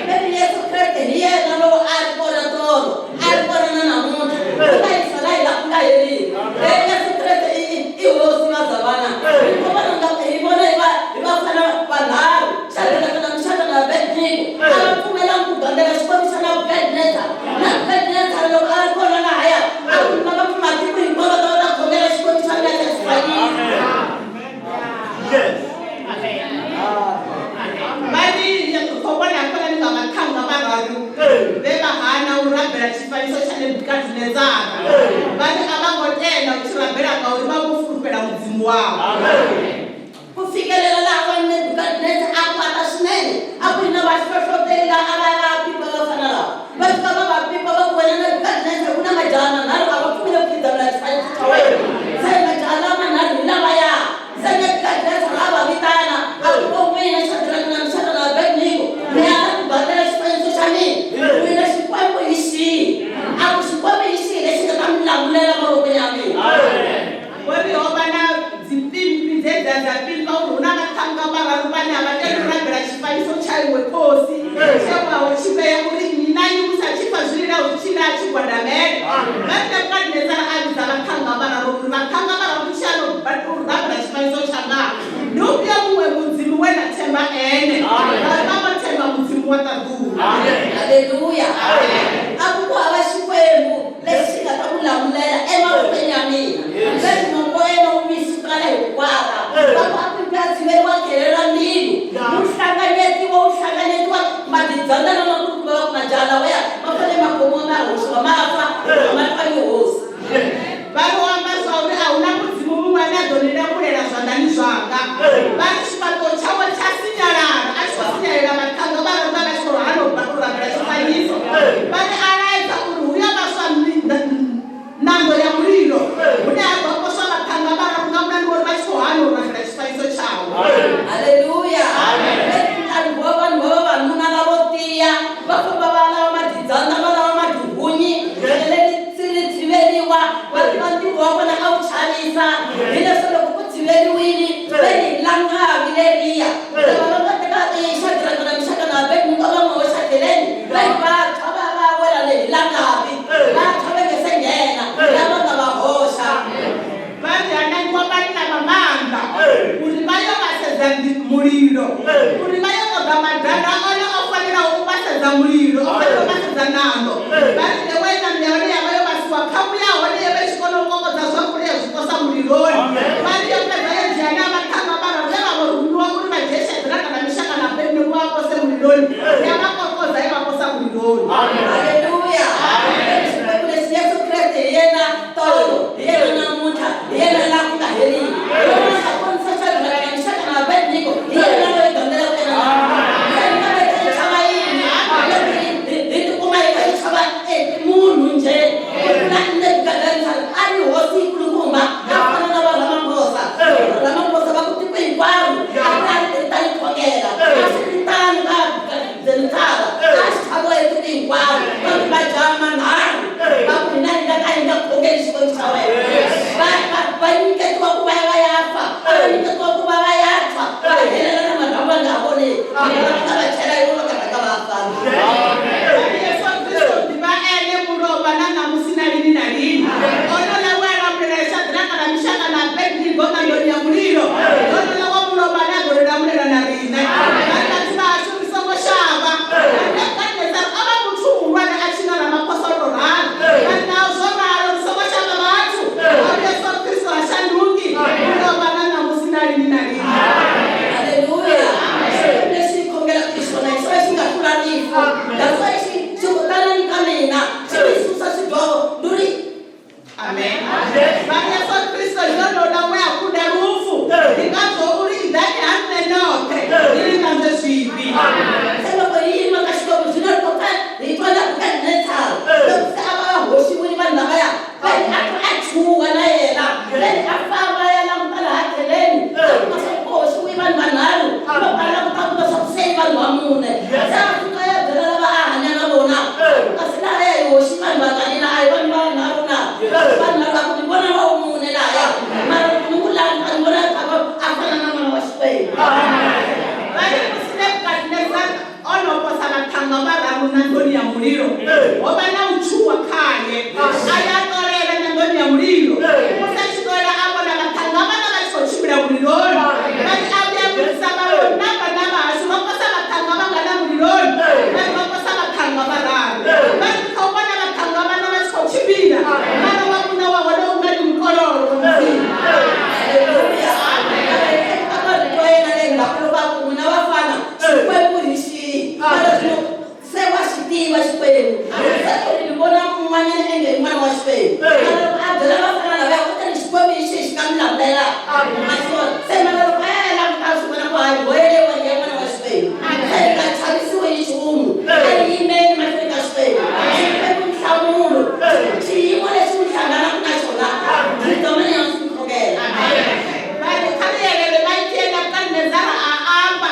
Veri Yesu Kreste hi yena lowu a ri kona tolo, a ri kona na namuntlha, u ta yisa laha hi laha ku nga heriki. Veri Yesu Kreste i hosi mazavana. Hi vona hi vafana vanharhu, Xadraka na Mixaka na Abednego, a va pfumelangi ku gandzela Xikwembu xa Nebukadnezar. Nebukadnezar loko a ri kona lahaya, a ku lava matiko hinkwawo va ta va ta khongela Xikwembu xa mina xa xifanyiso. Vha ri khou vhona hafhaḽani nga vhaṱhannga vhararu vhe vha hana u rabela tshifanyiso tsha Nebukadnezara. Vha ri a vha ngo tenda u tshi rabela ngauri vha vho fulufhela Mudzimu wavho. Ku fikelela laha wa Nebukadnezar a kwata swinene, a ku ri na vahlohloteli la a va va pipa vafana lava, va fika va va pipa va ku wena Nebukadnezar ku na majaha manharhu a va pfumele ku khidzamela xifaniso xa wena, se majaha lama manharhu hi lavaya. Se Nebukadnezar a va vitana a ku vo n'wina Xadraka na Mixaka na Abednego, mi ala ku gandzela xifaniso xa mina, n'wina Xikwembu hi xihi? A ku Xikwembu hi xihi lexi nga ta mi lamulela mavokweni ya mina? Vho ri ho vha na dzipimpi dze dza dza pimpa uri hu na vhaṱhannga vhararu vhane a vha tendi u rabela tshifanyiso tsha iwe khosi tshe wa tshi vhea uri nnyi na nnyi musi a tshi pfa zwililaho zwi tshi ḽa a tshi gwadamela. Vha ri Nebukadnezara a vhidza vhaṱhannga vhararu uri vhaṱhannga vhararu ndi tshi ano u rabela tshifanyiso tshanga, ndi ufhio muṅwe mudzimu we na themba ene? Ngauri vha vho themba Mudzimu wa ṱaḓulu. Halleluya. A ku ku hava Xikwembu lexi xi nga ta ku lamulela emavokweni ya mina. Veri mongo wa yena wu misukala hi ku kwata, va ku a ku ya tshiveriwa khele ra mbilu, wu hlanganyetiwa, wu hlanganyetiwa madidzanda lamakulukumba, va ku majaha lawaya ma fanele ma khomiwa ma hoxiwa ma fa ma twa hosi. Vha ri o amba zwa uri a huna mudzimu muṅwe ane a ḓo ni lamulela zwanḓani zwanga. Vha ri tshifhaṱuwo tshawe tsha sinyalala a tshi khou sinyalela vhaṱhannga vhararu vha vha tshi khou hana u rabela tshifanyiso. Vha ri a laedza uri hu yo vhaswa ṋanḓo ya mulilo hune ha ḓo poswa vhaṱhannga vhararu nga mulandu wa uri vha tshi khou hana u rabela tshifanyiso tshawe. Halleluya. Vanhu va vanhu va vavanuna lavo tiya va famba va lava madidzanda, va lava madihunyi, leri ri tshiveriwa, va tiva ntirho wa vona a wu chavisa, hileswo loko ku tshiveriwile ve ni langavi leriya, lava va nga teka Xadraka na Mixaka na Abednego va n'wi hoxa kheleni, va yi va tshwa va va wela le hi langavi, va tshwa va nge se nghena lava nga va hoxa. Vha ri ha nangiwa vhanna vha maanḓa uri vha yo vhasedza mulilo, uri vha yo ṱoḓa madanda one o fanelaho u vhasedza mulilo, o fanelaho u vhasedza ṋanḓo. Vha ri the way ṋanḓo ya hone ya vha yo vhasiwa, khamu ya hone yo vha i tshi kona u kokodza zwavhuḓi ya zwi posa muliloni. Vha ri yo fhedza yo dzhia na vhaṱhannga vhararu vhe vha vho rumiwa uri vha dzhie Shadraka na Mishaka na Abednego vha pose muliloni, ya vha kokodza ya vha posa muliloni. Halleluya. Xikwembu lexi Yesu Kreste hi yena tolo, hi yena namuntlha, hi yena laha ku nga heriki. Loko a nga ponisa Xadraka na Mixaka na Abednego, hi yena loyi gandzelaka yena. Se hi nga veka hi chava yini loko hi tikuma hi kha hi chava munhu njhe? Ku na Nebukadnezar a ri hosi yikulukumba, a fana na va Ramaphosa. Ramaphosa va ku tiko hinkwaro a ku a ri tirhi khongela, a swi ri tano ka Nebukadnezar, a xi chaviwa hi tiko hinkwaro. Mulilo ho vha na u tshuwa khaye a ya ṱolela ṋangoni ya mulilo musi a tshi ṱolela a vhona vhaṱhannga vhana vha tshi khou tshimbila muliloni vha ri a vhuya vhudzisa vha ri na vhana vhashu vha posa vhaṱhannga vha ngana muliloni vha ri vha posa vhaṱhannga vhararu vha ri khou vhona vhaṱhannga vhana vha tshi khou tshimbila mara wa muṋe wa hone u nga ndi mukololo wa Mudzimu. Haleluya. Eka marito ya yena le ndzhaku loko a ku n'wina vafana Xikwembu hi xihi mara zwino se wa xi tiva Xikwembu se ku ri ni vona un'wanyana enge i n'wana wa Xikwembu mara loko a byela vafana lavaya u ta ni Xikwembu hi xihi xi nga mi lamulela ma swi vona se mara loko a ya ya languta a swi vona ku hayi boyelewa hi ya n'wana wa Xikwembu se hi nga chavisiwi hi nchumu a hi yimeni mahlweni ka Xikwembu Xikwembu nhlamulo xiyimo lexi mi hlanganaka na xona rito ma ni ya swi khongela. Vha ri kha ri yelele maipfi e Nebukadanezara a amba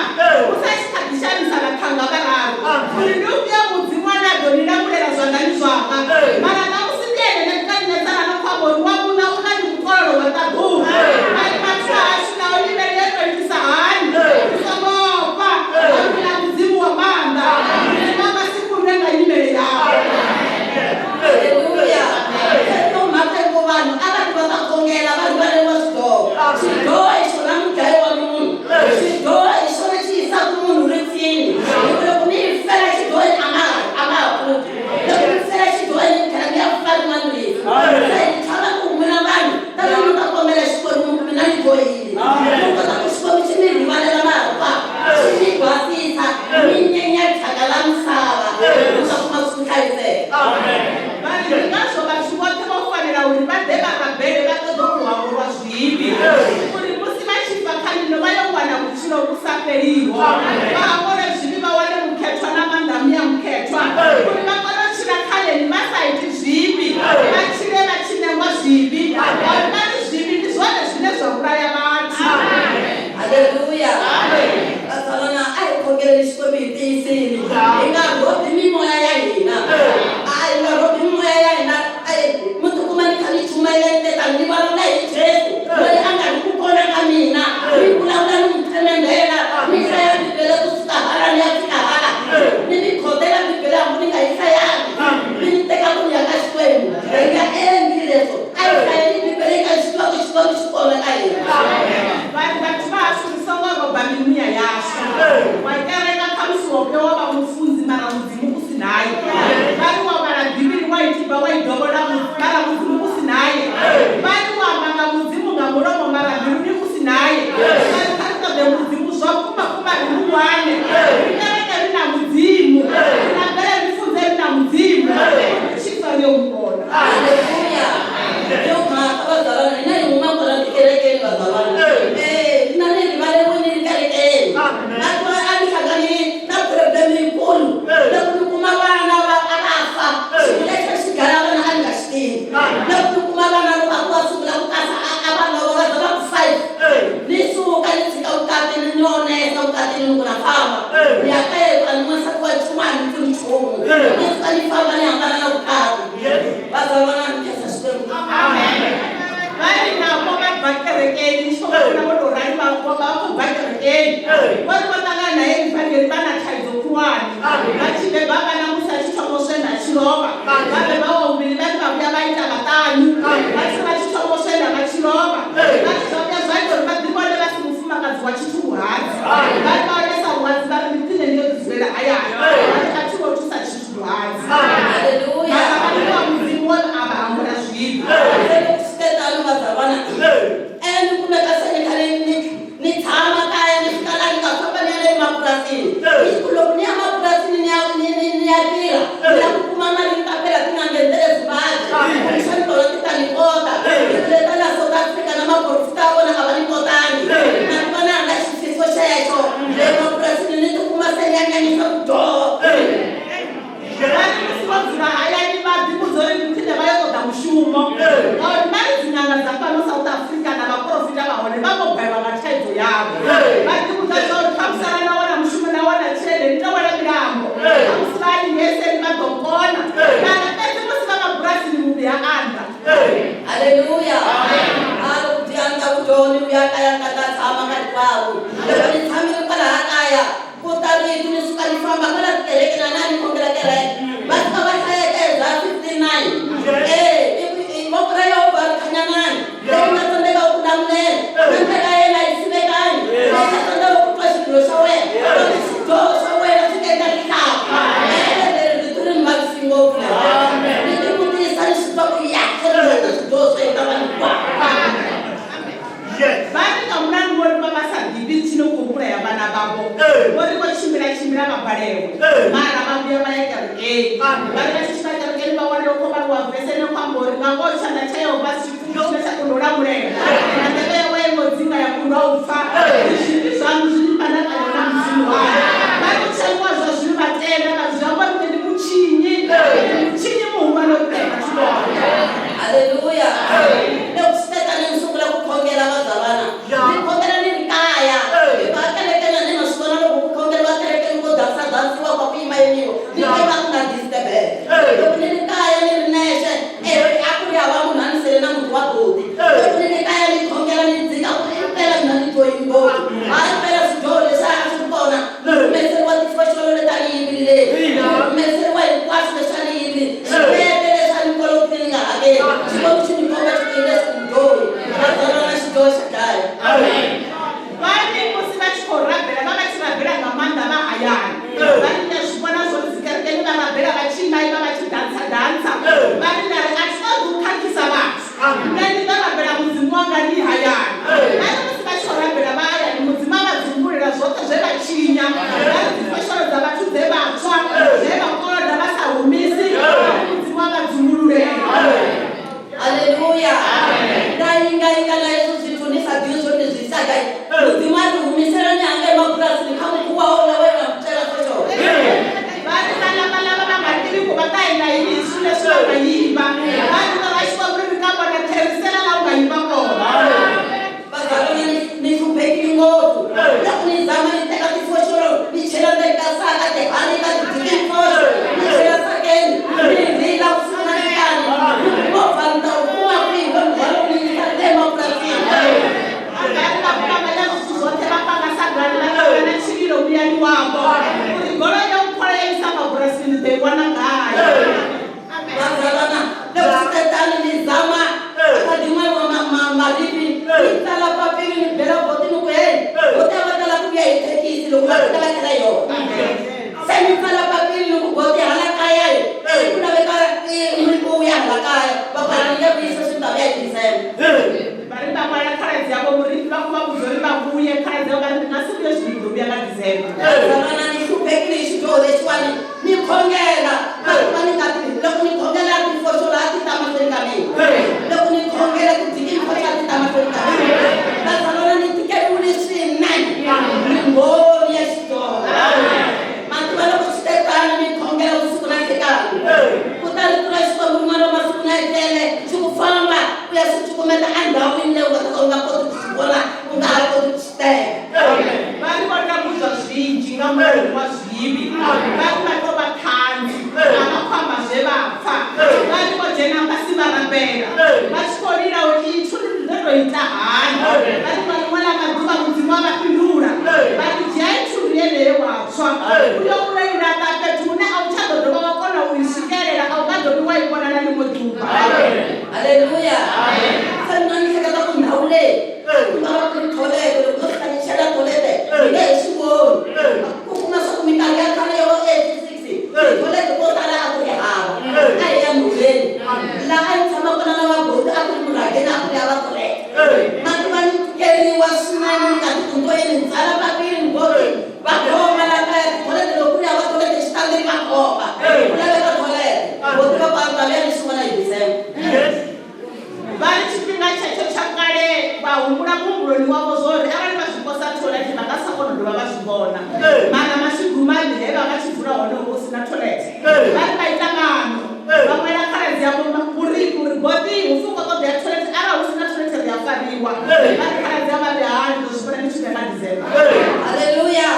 musi a tshi kha ḓi shavhisa vhaṱhannga vhararu, uri ndi ufhio Mudzimu ane a ḓo ni lamulela zwanḓani zwanga. Mara ṋamusi ndi ene Nebukadanezara a no khou amba uri wa muṋa u nga ndi mukololo wa ṱaḓulu. Vha ri vhathu vha hashu naho nyimele yo tou itisa hani, ri songo ofha, ngauri ri na Mudzimu wa maanḓa. Mudzimu a nga si kundwe nga nyimele yawe. Haleluya. Se to mhaka yi ku vanhu a va ti va ta khongela va rivaleriwa swidyoho. Xidyoho hi xona mudlayi wa munhu. Xidyoho hi xona xi yisaka munhu rifini. Hi ku loko mi yi fela xidyohweni a nga ha a nga ha pfuki. Loko mi fela xidyohweni mi tlhela mi ya fa rin'wana rifu. Se ni chava ku n'wina vanhu tanani mi ta kombela Xikwembu mi ku mina ni dyohile. Mi kota ku Xikwembu xi mi rivalela mahikwavo, xi mi basisa, mi nyenya thyaka la misava mi ta kuma ku hlayiseka. Vha ri ndi ngazwo vhathu vhoṱhe vho fanela uri vha ḓe vha rabele vha ṱoḓe u hangwelwa zwivhi, uri musi vha tshi bva kha ḽino vha yo wana vhutshilo vhu sa fheliho, vha hangwelwe zwivhi vha wane mukhethwa na maanḓa a Muya Mukhethwa, uri vha kone u tshila kha ḽeḽi vha sa iti zwivhi, vha tshile vha tshi nengwa zwivhi, ngauri vha ri zwivhi ndi zwone zwine zwa vhulaya vhathu. Haleluya. Bazalwana a hi khongeleni Xikwembu hi tiyisile. Hi nga rhobi mimoya ya hina. A hi nga rhobi mimoya ya hina. A hi mi tikuma ni kha ni chumayela ni tani ni vulavula hi Jesu loyi a nga ri ku kona ka mina. Ni vulavula ni n'wi themendhela, ni hlaya Bibele kusuka hala ni ya fika hala. Ni mi khotela Bibele hambi ni nga yi hlayangi. Mi ni teka ku ni ya ka Xikwembu. Hi nga endli leswo. A hi hlayeni Bibele hi nga swi tiva ku Xikwembu xi kona ka hina. Vha ri vhathu vha hashu ri songo roba mimuya yashu. Wa kereka khamusi wo vhuya wa vha mufunzi mara Mudzimu u si naye. Vha ri wa vhala Bivhili wa i tiba wa i dovholola mara Mudzimu u si naye. Vha ri wa amba nga Mudzimu nga mulomo mara mbiluni u si naye. Vha ri kha ri ṱoḓe Mudzimu zwa vhukuma kuma ri mu wane. Ri kereke ri na Mudzimu, ri rabele ri funze ri na Mudzimu, ri tshi fa ri yo mu vhona. Haleluya. Yo mhaka bazalwana hina hi huma kwala tikerekeni bazalwana. Eh, na ni rivaleriwe ni ri kerekeni. A twa a ni hlangane na problem yikulu. Loko ni kuma vana va a va fa, xilo lexi a xi dlaya vana a ni nga xi tivi. Loko ni kuma vana loko a ku va sungula ku kasa a a va lova va za va ku five. Ni suka ni tshika vukati ni ni onesa vukati ni ku na famba. Ni ya kaya a ni n'wansati wa nchumu a ni pfuni nchumu. Ni suka ni famba ni hambana na vukati. Bazalwana ni khensa Xikwembu. Vha ri navho vha bva kerekeni tsho vhona vho tou rali vha vha khou bva kerekeni vho ri vho ṱangana naye muvhangeli vha na thaidzo khulwane vha tshi beba vhana musi a tshi thoma u swenda a tshi lovha vha beba wa vhuvhili vha ri vha vhuya vha ita vhaṱanu vha tshi vha tshi thoma u swenda vha tshi lovha vha ri zwa vhuya zwa ita uri vha ḓi vhone vha si mufumakadzi wa tshithu vhuhadzi vha ri vha onesa vhuhadzi vha ri ndi khwine ndi yo ḓi dzulela hayani vha ri a thi ngo thusa tshithu vhuhadzi Haleluya. mara vha ri wa Mudzimu wo a vha hangwela zwivhi. Se loko swi te tano bazalwana e ni kumeka se ni kha ni ni ni tshama kaya ni fika laha ni nga famba ni ya le mapurasini. Hi ku loko ni ya mapurasini ni ya ni ni ni ya tirha ni lava ku kuma mali ni ta phela ti nga Voko ra Yehovha ri khanyanani leyi nga tsandzeka ku lamulela na ndlela ya yena yi sivekani leyi nga tsandzeka ku twa xidyoho xa wena kambe xidyoho xa wena swi ta endla rihlaku. Leri rito ri ni vavisi ngopfu leri ni tivutisa ni swi twa ku ya se ri rhandza swidyoho swa hina vanhu hinkwavo. Vha ri nga mulandu vho ri vha vha sa ḓivhi tshine u khou vhulaya vhana vhavho. Vho ri vho tshimbila tshimbila vha balelwa mara vha vhuya vha ya kerekeni. Vha ri vha tshi swika kerekeni vha wana khou vhaliwa vese ine khou amba uri nga ngoho tshanḓa tsha Yehova si tshipfufhi tshine tsha kona u lamulela na nḓevhe yawe yo ngo dzinga ya kundwa u pfa. Ndi zwivhi zwaṋu zwi ni fhandakanya na Mudzimu waṋu. Vha ri u tshenuwa zwa zwino vha tenda vha zwi amba uri nṋe ndi mutshinyi, ndi mutshinyi muhulwane u fhira vhathu vhoṱhe. Halleluya. Loko swi ta tani ni sungula ku khongela vazalwana ni khongela ni ri kaya hikuva a kerekeni a ni ma swi vona loko ku khongeriwa kerekeni ko dansa dansiwa kwa ku yimayimiwa ni twa va ku nga disturbeka. Loko ni ri kaya ni ri nexe a ku ri hava munhu a ni sele na muti wa buti. Loko ni ri kaya ni khongela ni dzika ku impela mina ni dyohile ngopfu hayi mpela swidyoho leswi a swi ri kona ni humeseriwa tifoxolo leti a ni yivileni ni humeseriwa hinkwaswo leswi a ni yivile swikweleti leswi a ni kolotile ni nga hakeli Xikwembu xi ni komba xi ku hi leswi mudyohi vazalwana xidyoho xa dlaya. Vha ri musi vha tshi khou rabela vha vha tshi rabela nga maanḓa vha hayani. Vha ri ni a zwi vhona zwo ri dzikerekeni vha rabela vha tshi ima-ima vha tshi dantsa dantsa. Vha ri nda ri a thi ṱoḓi u khakhisa vhathu nṋe ndi ḓo rabela Mudzimu wanga ndi hayani. Vha ri musi vha tshi khou rabela vha hayani Mudzimu a vha dzumbululela zwoṱhe zwe vha tshinya. Vha ri dzifosholo dza vhathu dze vha tswa, zwe vha koloda vha sa humisi, vha ri Mudzimu a vha dzumbululela. Halleluya. Nda yingayinga na hezwo zwithu ni sa ḓivhi zwo ni zwi isa gai. Mudzimu a ri humiselani hangei mabulasini kha mukhuwa houḽa we na mutshela fosholo. Va ri vana va lava va nga tivi ku va ta endla yini hi swilo leswi va nga yiva. Va ri rito ra Xikwembu ri ri ka vona, Tlherisela laha u nga yiva kona. Vazalwana ni hluphekile ngopfu. Loko ni zama ni teka tifoxolo ni chela ndzeni ka saka tiharika tifoxo ni chela sakeni ni rila vusiku na nhlikani ni ku movha ni ta wu kuma kwihi we ndzhwalo wu ni yisa le mapurasini. Va ri va kuvanganya swilo zwoṱhe va panga sagani va ṱangana na tshililo muyani wavho uri goloi ya u khwala ya isa mabulasini ni ḓo i wana gai. Vazalwana loko swi te tano ni zama a kha ḓi ṅwaliwa marifhi ni tsala papila ni bela boti ni ku heyi boti a va tala ku vuya hi thekisi loko va fika va tlhela hi yona. Se ni tsala papila ni ku boti hala kaya hi ku laveka mi vuya hala kaya va ku a ni nge vuyi sweswi ni ta vuya hi December. Va ri va ṅwala khaladzi yavho murifhi vha khou vha vhudza uri vha vhuye khaladzi yavho vha ri ndi nga si vhuye zwino ndi ḓo vhuya nga December. Vazalwana ni hluphekile hi xidyoho lexiwani ni khongela va ni nga loko ni khongela tifoxolo a ti ta mahlweni ka mina loko ni khongela tidikinfoxo a ti ta mahlweni ka mina. Vazalwana ni tikeriwile swinene ni mbhoni ya xidyoho. Mativa loko swi te tano ni khongela vusiku na nhlikani kutani rito ra Xikwembu rin'wana ra masiku na etlele xi ku famba u ya swi cukumeta endhawini leyi u nga ta ka u nga koti ku swi vona u nga ha koti ku swi teka. Va ri vo tambudzwa zwinzhi nga mulandu wa zwivhi. Va ri vha tou vha ṱhanzi a vha khou amba zwe vha pfa. Va ri vho dzhena fhasi vha rabela vha tshi khou lila uri iyi thundu ndi ḓo tou ita hani. Va ri nga ḽiṅwe ḽa maḓuvha Mudzimu a vha fhindula vha ri dzhiai thundu yeneyo wa tswa u yo u i laṱa fhethu hune a u tsha ḓo dovha wa kona u i swikelela a u nga dovhi wa i vhona na ḽiṅwe ḓuvha. Halleluya. Se mina ni hleketa ku ndhawu leyi ku nga va ku ri tholete loko no fika ni chela tholete ni nge he swi voni. Ku kuma swa ku minkarhi ya khale ya vo 86 titholete to tala a ku ri hava a hi ya nhoveni laha a ni tshama kona na vabuti a ku ri murhangeni a ku ri hava tholete. Mativa ni tikeriwa swinene ni nga ti kuntoyeni ni tsala papila ni boti va khoma la kaya titholete loko ku ri hava tholete xitandini va khoma ku laveka tholete boti va ku a ni ta vuya ni swi vona hi December. Va ri tshifhinga tshetsho tsha kale vha humbula muhumbuloni wavho zwo ri arali vha zwi posa thoilethe vha nga sa kona u dovha vha zwi vhona. Mara mashudu mavhi he vha vha tshi dzula hone ho vha hu si na thoilethe. Vha ri vha ita maano vha ṅwala khaladzi yavho vhurifhi uri goḓi hu pfi hu khou ṱoḓea thoilethe arali hu si na thoilethe ri a fariwa. Vha ri khaladzi yavho vha ri ha ni ḓo zwi vhona ni tshi vhuya nga December. Halleluya.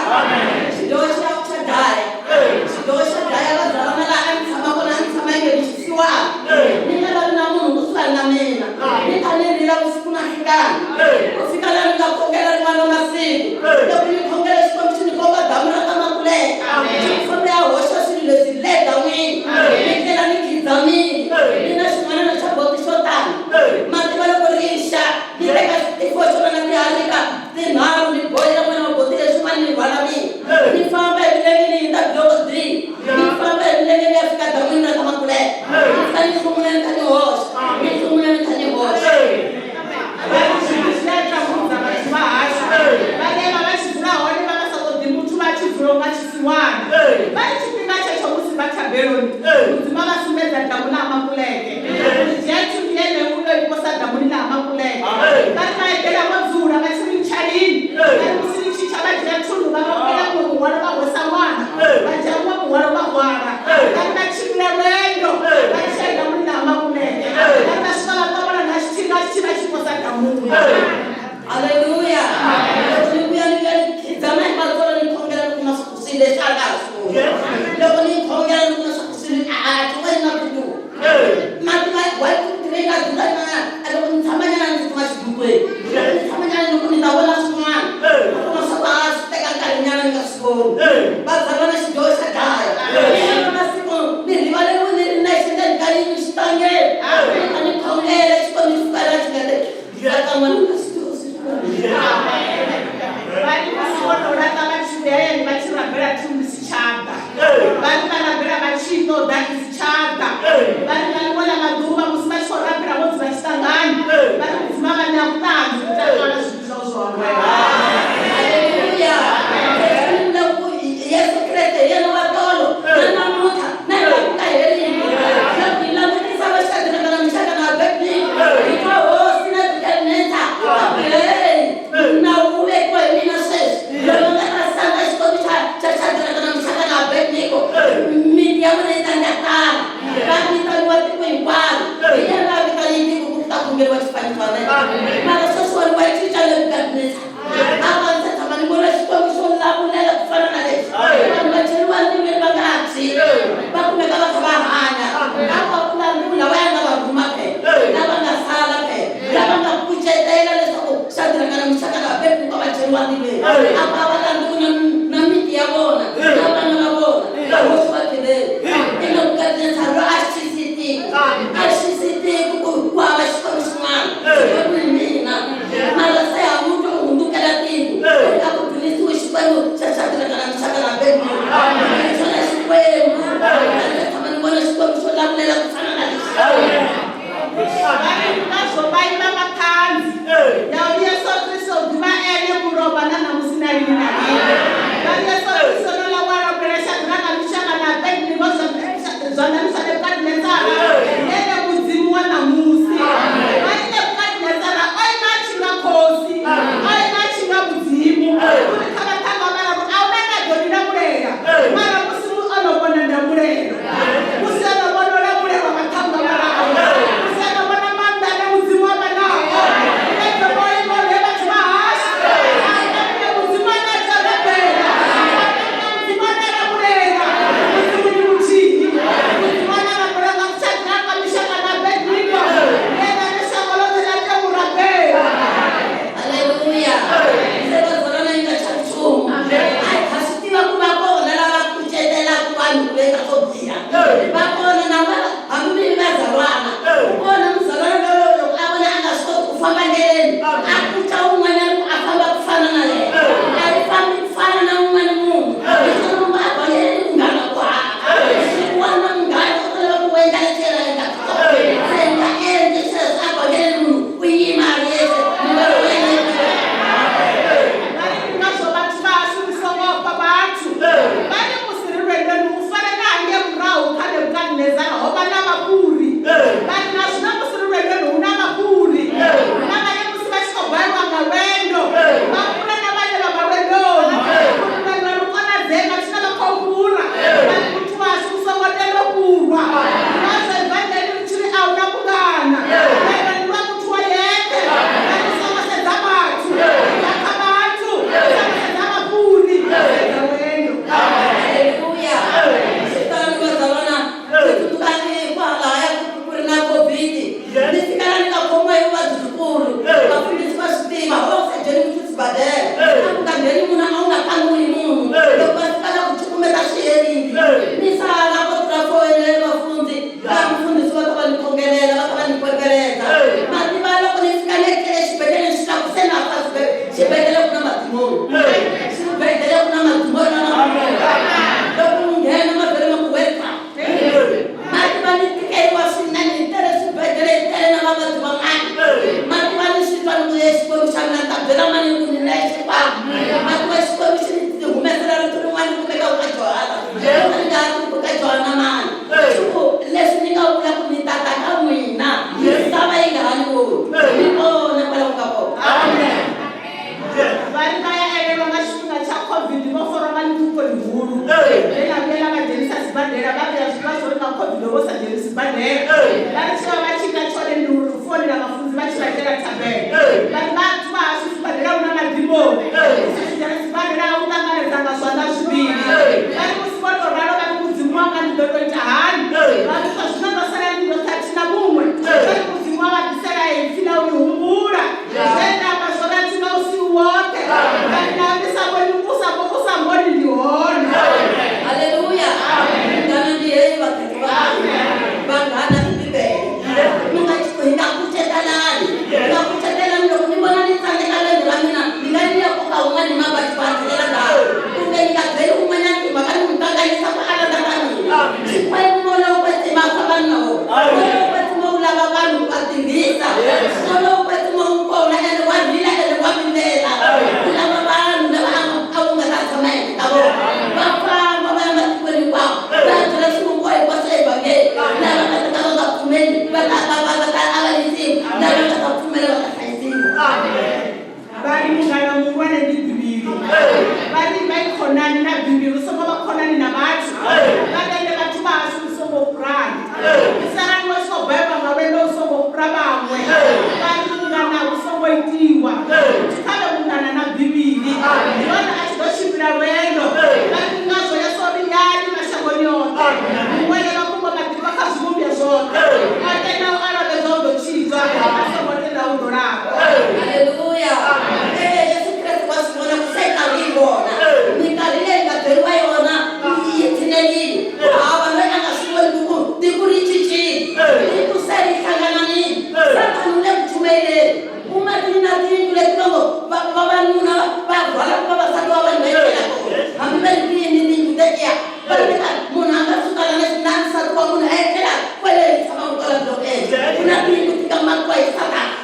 Xidyoho xa xa dlaya xidyoho xa dlaya vazalwana laha a ni tshama kona a ni tshama inge ni xisiwana ni nga lavi na munhu kusuhani na mina ni kha ni rila vusiku na nhlikani ku fika laha ni nga khongela rin'wana ra masiku loko ni khongela Xikwembu xi ni komba damu ra ka Makuleke xi ku fambe ya hoxa swilo leswi le dan'wini ni tlhela ni Ka n'wana ka swidyoho swi. Vha ri musi vho tou laṱa vha tshi vhuya hayani vha tshi rabela thundu si tsha ḓa. Vha ri vha rabela vha tshi ṱoḓa i si tsha ḓa. Vha ri nga ḽiṅwe ḽa maḓuvha musi vha tshi khou rabela vho dzula tshiṱangani, vha ri Mudzimu a vha ṋea vhuṱanzi u takala zwithu zwau zwo hangwelwa. Haleluya. Ku Yesu Kreste hi yena wa tolo na namuntlha na hi laha ku nga heriki. Loko hi langutisa va Xadraka na Mixaka na Abednego, hi twa hosi Nebukadnezar a ku, "Hey, nawu wu vekiwa hi mina sweswi. Loko nga ta sandza Xikwembu xa xa Xadraka na Mixaka na Abednego, miti ya vona yi ta ngatala." Va vitaniwa tiko hinkwaro. Hi yena a vitane tiko ku ta khongeriwa xifaniso xa yena. Mara sweswiwani wa cinca Nebukadnezar. A va ndzi tshama ni vona Xikwembu xo lamulela ku fana na lexi. Vanhu va cheriwa ndzilweni va nga tshwi, va kumeka va kha va hanya. A va vulavula lava ya nga va rhuma phela, lava nga sala phela, lava nga kucetela leswaku Xadraka na Mixaka na Abednego va cheriwa ndzilweni. A va va landzuku na miti ya vona na vana va vona. Hosi wa tiveni. I Nebukadnezar loyi a xisi tiko, a xisi tiko ku ku hava Xikwembu xin'wana. Xikwembu hi mina. Mara se ha n'wi twa u hundzukela tiko. A ku dzunisiwe Xikwembu xa Xadraka na Mixaka na Abednego. Hi xona Xikwembu. A ndzi tshama ni vona Xikwembu xo lamulela ku fana na lexi. Vha ri ngazwo vha ima vha ṱhanzi ya uri Yesu Kristo u ḓivha ene mulovha na ṋamusi na lini na lini. Vha ri Yesu Kristo no ḽa wa lamulela Xadraka, Mixaka na Abednego zwanḓani zwa Nebukadnezara, ndi ene Mudzimu wa ṋamusi. Vha ri Nebukadnezara o ima a tshi nga khosi, o ima a tshi nga Mudzimu, uri kha vhaṱhannga vhararu a huna ane a ḓo ni lamulela, mara musi o no vhona ndamulelo, musi o no vhona u lamulelwa vhaṱhannga vhararu. Moya wo kwetsima wu lava vanhu ku va tirhisa. Moya wo kwetsima wu kona ende wa rila ende wa vilela. Wu lava vanhu lava a wu nga ta tshama ehenhla ka vona. Va famba va ya matikweni hinkwawo va ya byela swivumbiwa hinkwaswo evhangeli. Lava nga ta ka va nga pfumeli va ta va va va ta avanyisiwa, lava nga ta pfumela va ta hlayisiwa. Vha ri mungana muhulwane ndi Bivhili. Vha ri vha i khonani na Bivhili, u songo vha khonani na vhathu. Vha tende vhathu vha hashu u songo fhurana. Sarani wa tshi khou beba nga lwendo u songo fhura vhaṅwe. Vha ri mungana hu songo itiwa. Kha vhe mungana na Bivhili. Ndi hone a tshi ḓo tshimbila lwendo. Vha ri ngazwo Yesu o ri yani mashangoni oṱhe. Muṅwele mafhungo maḓifha kha zwivhumbwa zwoṱhe. A tendaho a lovhedzwa u ḓo tshidzwa, a songo tendaho u ḓo laṱwa. Haleluya. Ee, Yesu Kreste wa swi vona ku se nkarhi yi vona. Minkarhi leyi nga byeriwa yona yi tshinelile. Ku hava loyi a nga swi voni ku tiko ri cincile. Tiko se ri hlangananile. Sathana u le ku chumayeleni. Ku matini na tiyindlu leti va ngo vavanuna va rhwalaka vavasati va vanhu va etlela kona. Hambi va ri kwini tiyindlu tetiya. Va ri teka munhu a nga suka la na nsati wa munhu a etlela kwale hi tshamaka kwala blokeni. Ku na tiyindlu ti nga makiwa hi Sathana.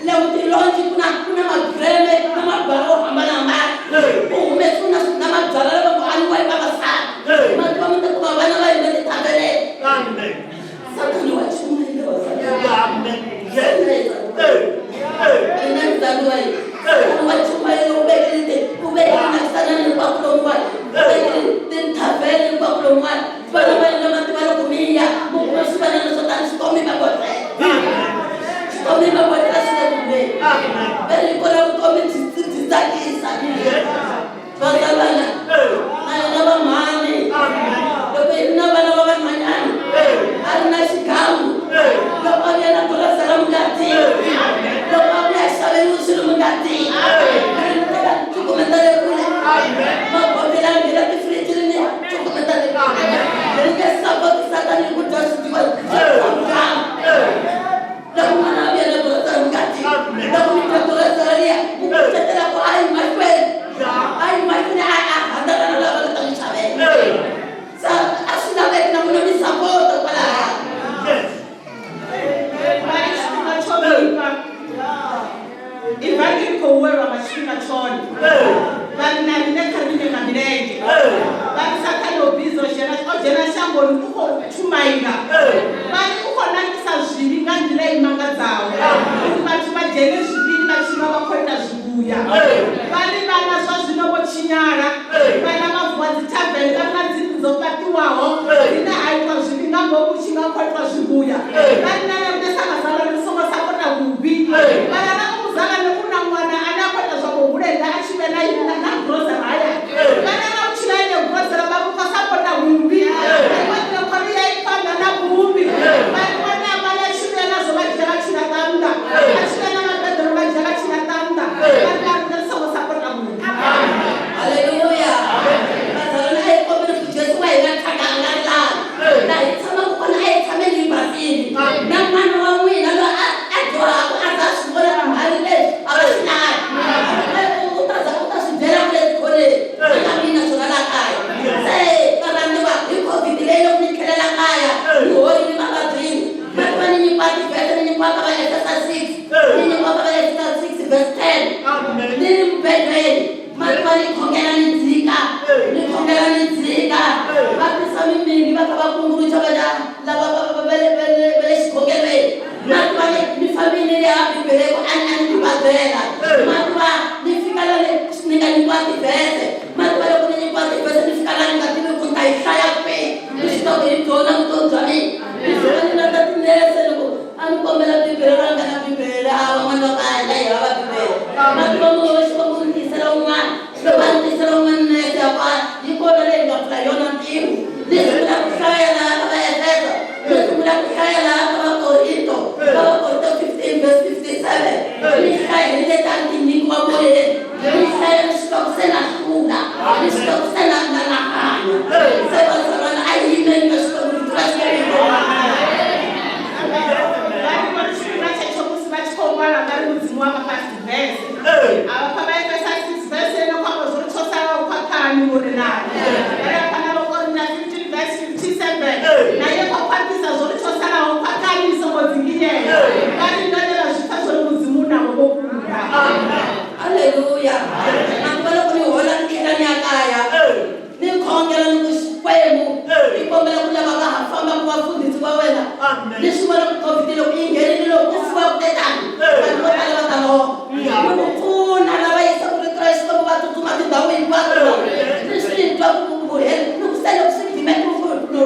Loko tilonji ku na ku na mabreme na mabyalwa yo hambanahambana. Ku humesiwe na na mabyalwa lama ku a nwiwa hi vavasati. Mativa mi ta kuma vana va hina tithaveneni. Sathana wa chumayela vavasati. Ina mzali wa hina. Sathana wa chumayela u vekile ti u vekile na sanana hinkwako lomuwani. U vekile tithavhene hinkwako lomuwani. Vana va hina mativa loko mi ya mi kuma swivanana swo tani swi tomi mabodhlele. Vutomi mabodhlele swi le kumeni. Va ri kona vutomi byi byi tsakisa. Vazalwana na hina va mhani loko hi ri na vana va vanhwanyana a ri na xigangu loko a vuya na purasi ra mungati loko a vuya xaveriwe swilo mungati ri ni teka cukumeta le kule mabodhlele ya nghena tifirijini ni cukumeta le kule ri nge sapoti satani hi ku dya swidyiwa swa loko n'wana a vuya na purasi ra mungati loko mi dya purasi ra liya mu kucetela ku a yi mahlweni a yi mahlweni a a handzana na lava nga ta n'wi xavela sa a swi laveki na n'wina mi sapota kwalaya. Vha ri tshifhinga tsho vhifha. Ivangeli khou welwa nga tshifhinga tshone. Vha ri na riṋe kha ri ime nga milenzhe. Vha ri Sathane o busy o dzhena o dzhena shangoni u khou tshumaila. Vha ri u khou nakisa zwivhi nga nḓila i mangadzaho uri vhathu vha dzhene zwivhini vha tshi vha vha khou ita zwivhuya. Vha ri vhana zwa zwino vho tshinyala. Vhana vha vuwa dzithaveni vha ri na dzinnḓu dzo fhaṱiwaho dzine ha itwa zwivhi nga ngomu hu tshi nga khou itwa zwivhuya. Vha ri na na riṋe sa vhazalwane ri songo sapota vhuvhi. Vha na muzalwane u na ṅwana ane a khou ita zwa vhuhulenda a tshi vhe na na grocery hayani. Vhana vha u tshila ine grocery vha khou sapota vhuvhi. Iṅwe nḓila khori ya i phanḓa na vhuvhi. Vha ri ṅwana a vhala tshi vhuya nazwo vha dzhia vha tshi laṱa nnḓa. A tshi vhuya na mabedoro vha dzhia vha tshi laṱa nnḓa. Vha ri na riṋe ri songo sapota vhuvhi. Haleluya. Vazalwana a hi kombeli ku Jesu wa hina thyaka a nga rilanga. Laha hi tshamaka kona a hi tshameni hi basile. Na n'wana wa n'wina loyi a a dyohaka a za a swi vona ku mhani leswi a va swi lavi. U ta za u ta swi byela kule etikhoneni a nga vi na swona laha kaya. Se varhandziwa hi COVID leyi loko ni tlhelela kaya ni horile mavabyini. Va tiva ni nyikiwa tivhese ni nyikiwa ka Vaefesa 6 ni nyikiwa ka Vaefesa 6 verse 10 ni ri mubedweni mativa ni khongela ni dzika ni khongela ni dzika va tisa mimirhi va kha va kungurucha va lava va le va le va le xikhongelweni mativa ni ni fambile ni ya bibele ku a ni a ni ti vabyela mativa ni fika la ni ni nga nyikiwa tivhese mativa loko ni nyikiwa tivhese ni fika la ni nga tivi ku ni ta yi hlaya kwihi ni swi tiva ku hi byona vutomi bya mina ni fika ni landza tinese ni ku a ni kombela bibele ra nga na bibele a van'wana va ku a hina hi hava bibele mativa munhu wa Xikwembu ni tisela un'wana loko a ni tisela un'wana nese ya ku a yi kona leyi nga pfula yona ntirho ni sungula ku hlaya laha ka Vaefesa ni sungula ku hlaya laha ka Vakorinto ka Vakorinto 15 verse 57 ni hlaya hi leti a ni ti nyikiwa moyeni ni hlaya ni swi twa ku se na hlula ni swi twa ku se na na na hanya se vazalwana a hi yimeni ka Xikwembu rito ra Xikwembu. Vha ri vhone tshifhinga tshetsho musi vha tshi khou ṅwala nga ri Mudzimu wa vha fha dzivese. A vha fha Vhaefesa 6 verse ine khou amba zwori tsho salaho khwaṱhani murenani. Vha ya fha na Vhakorinta 15 verse 57 na ye khou khwaṱhisa zwori tsho salaho. Haleluya. Na ku va loko ni hola ni tlhela ni ya kaya ni khongela ni ku Xikwembu ni kombela ku lava va ha fambaka vafundhisi va wena ni swi vona ku COVID loko yi nghenile loko ku fiwa ku tetani vanhu vo tala va ta lova ni ku pfuna lava yisaka rito ra Xikwembu va tsutsuma tindhawu hinkwato ni swi twa ku vuheli ni ku se loko swi gimete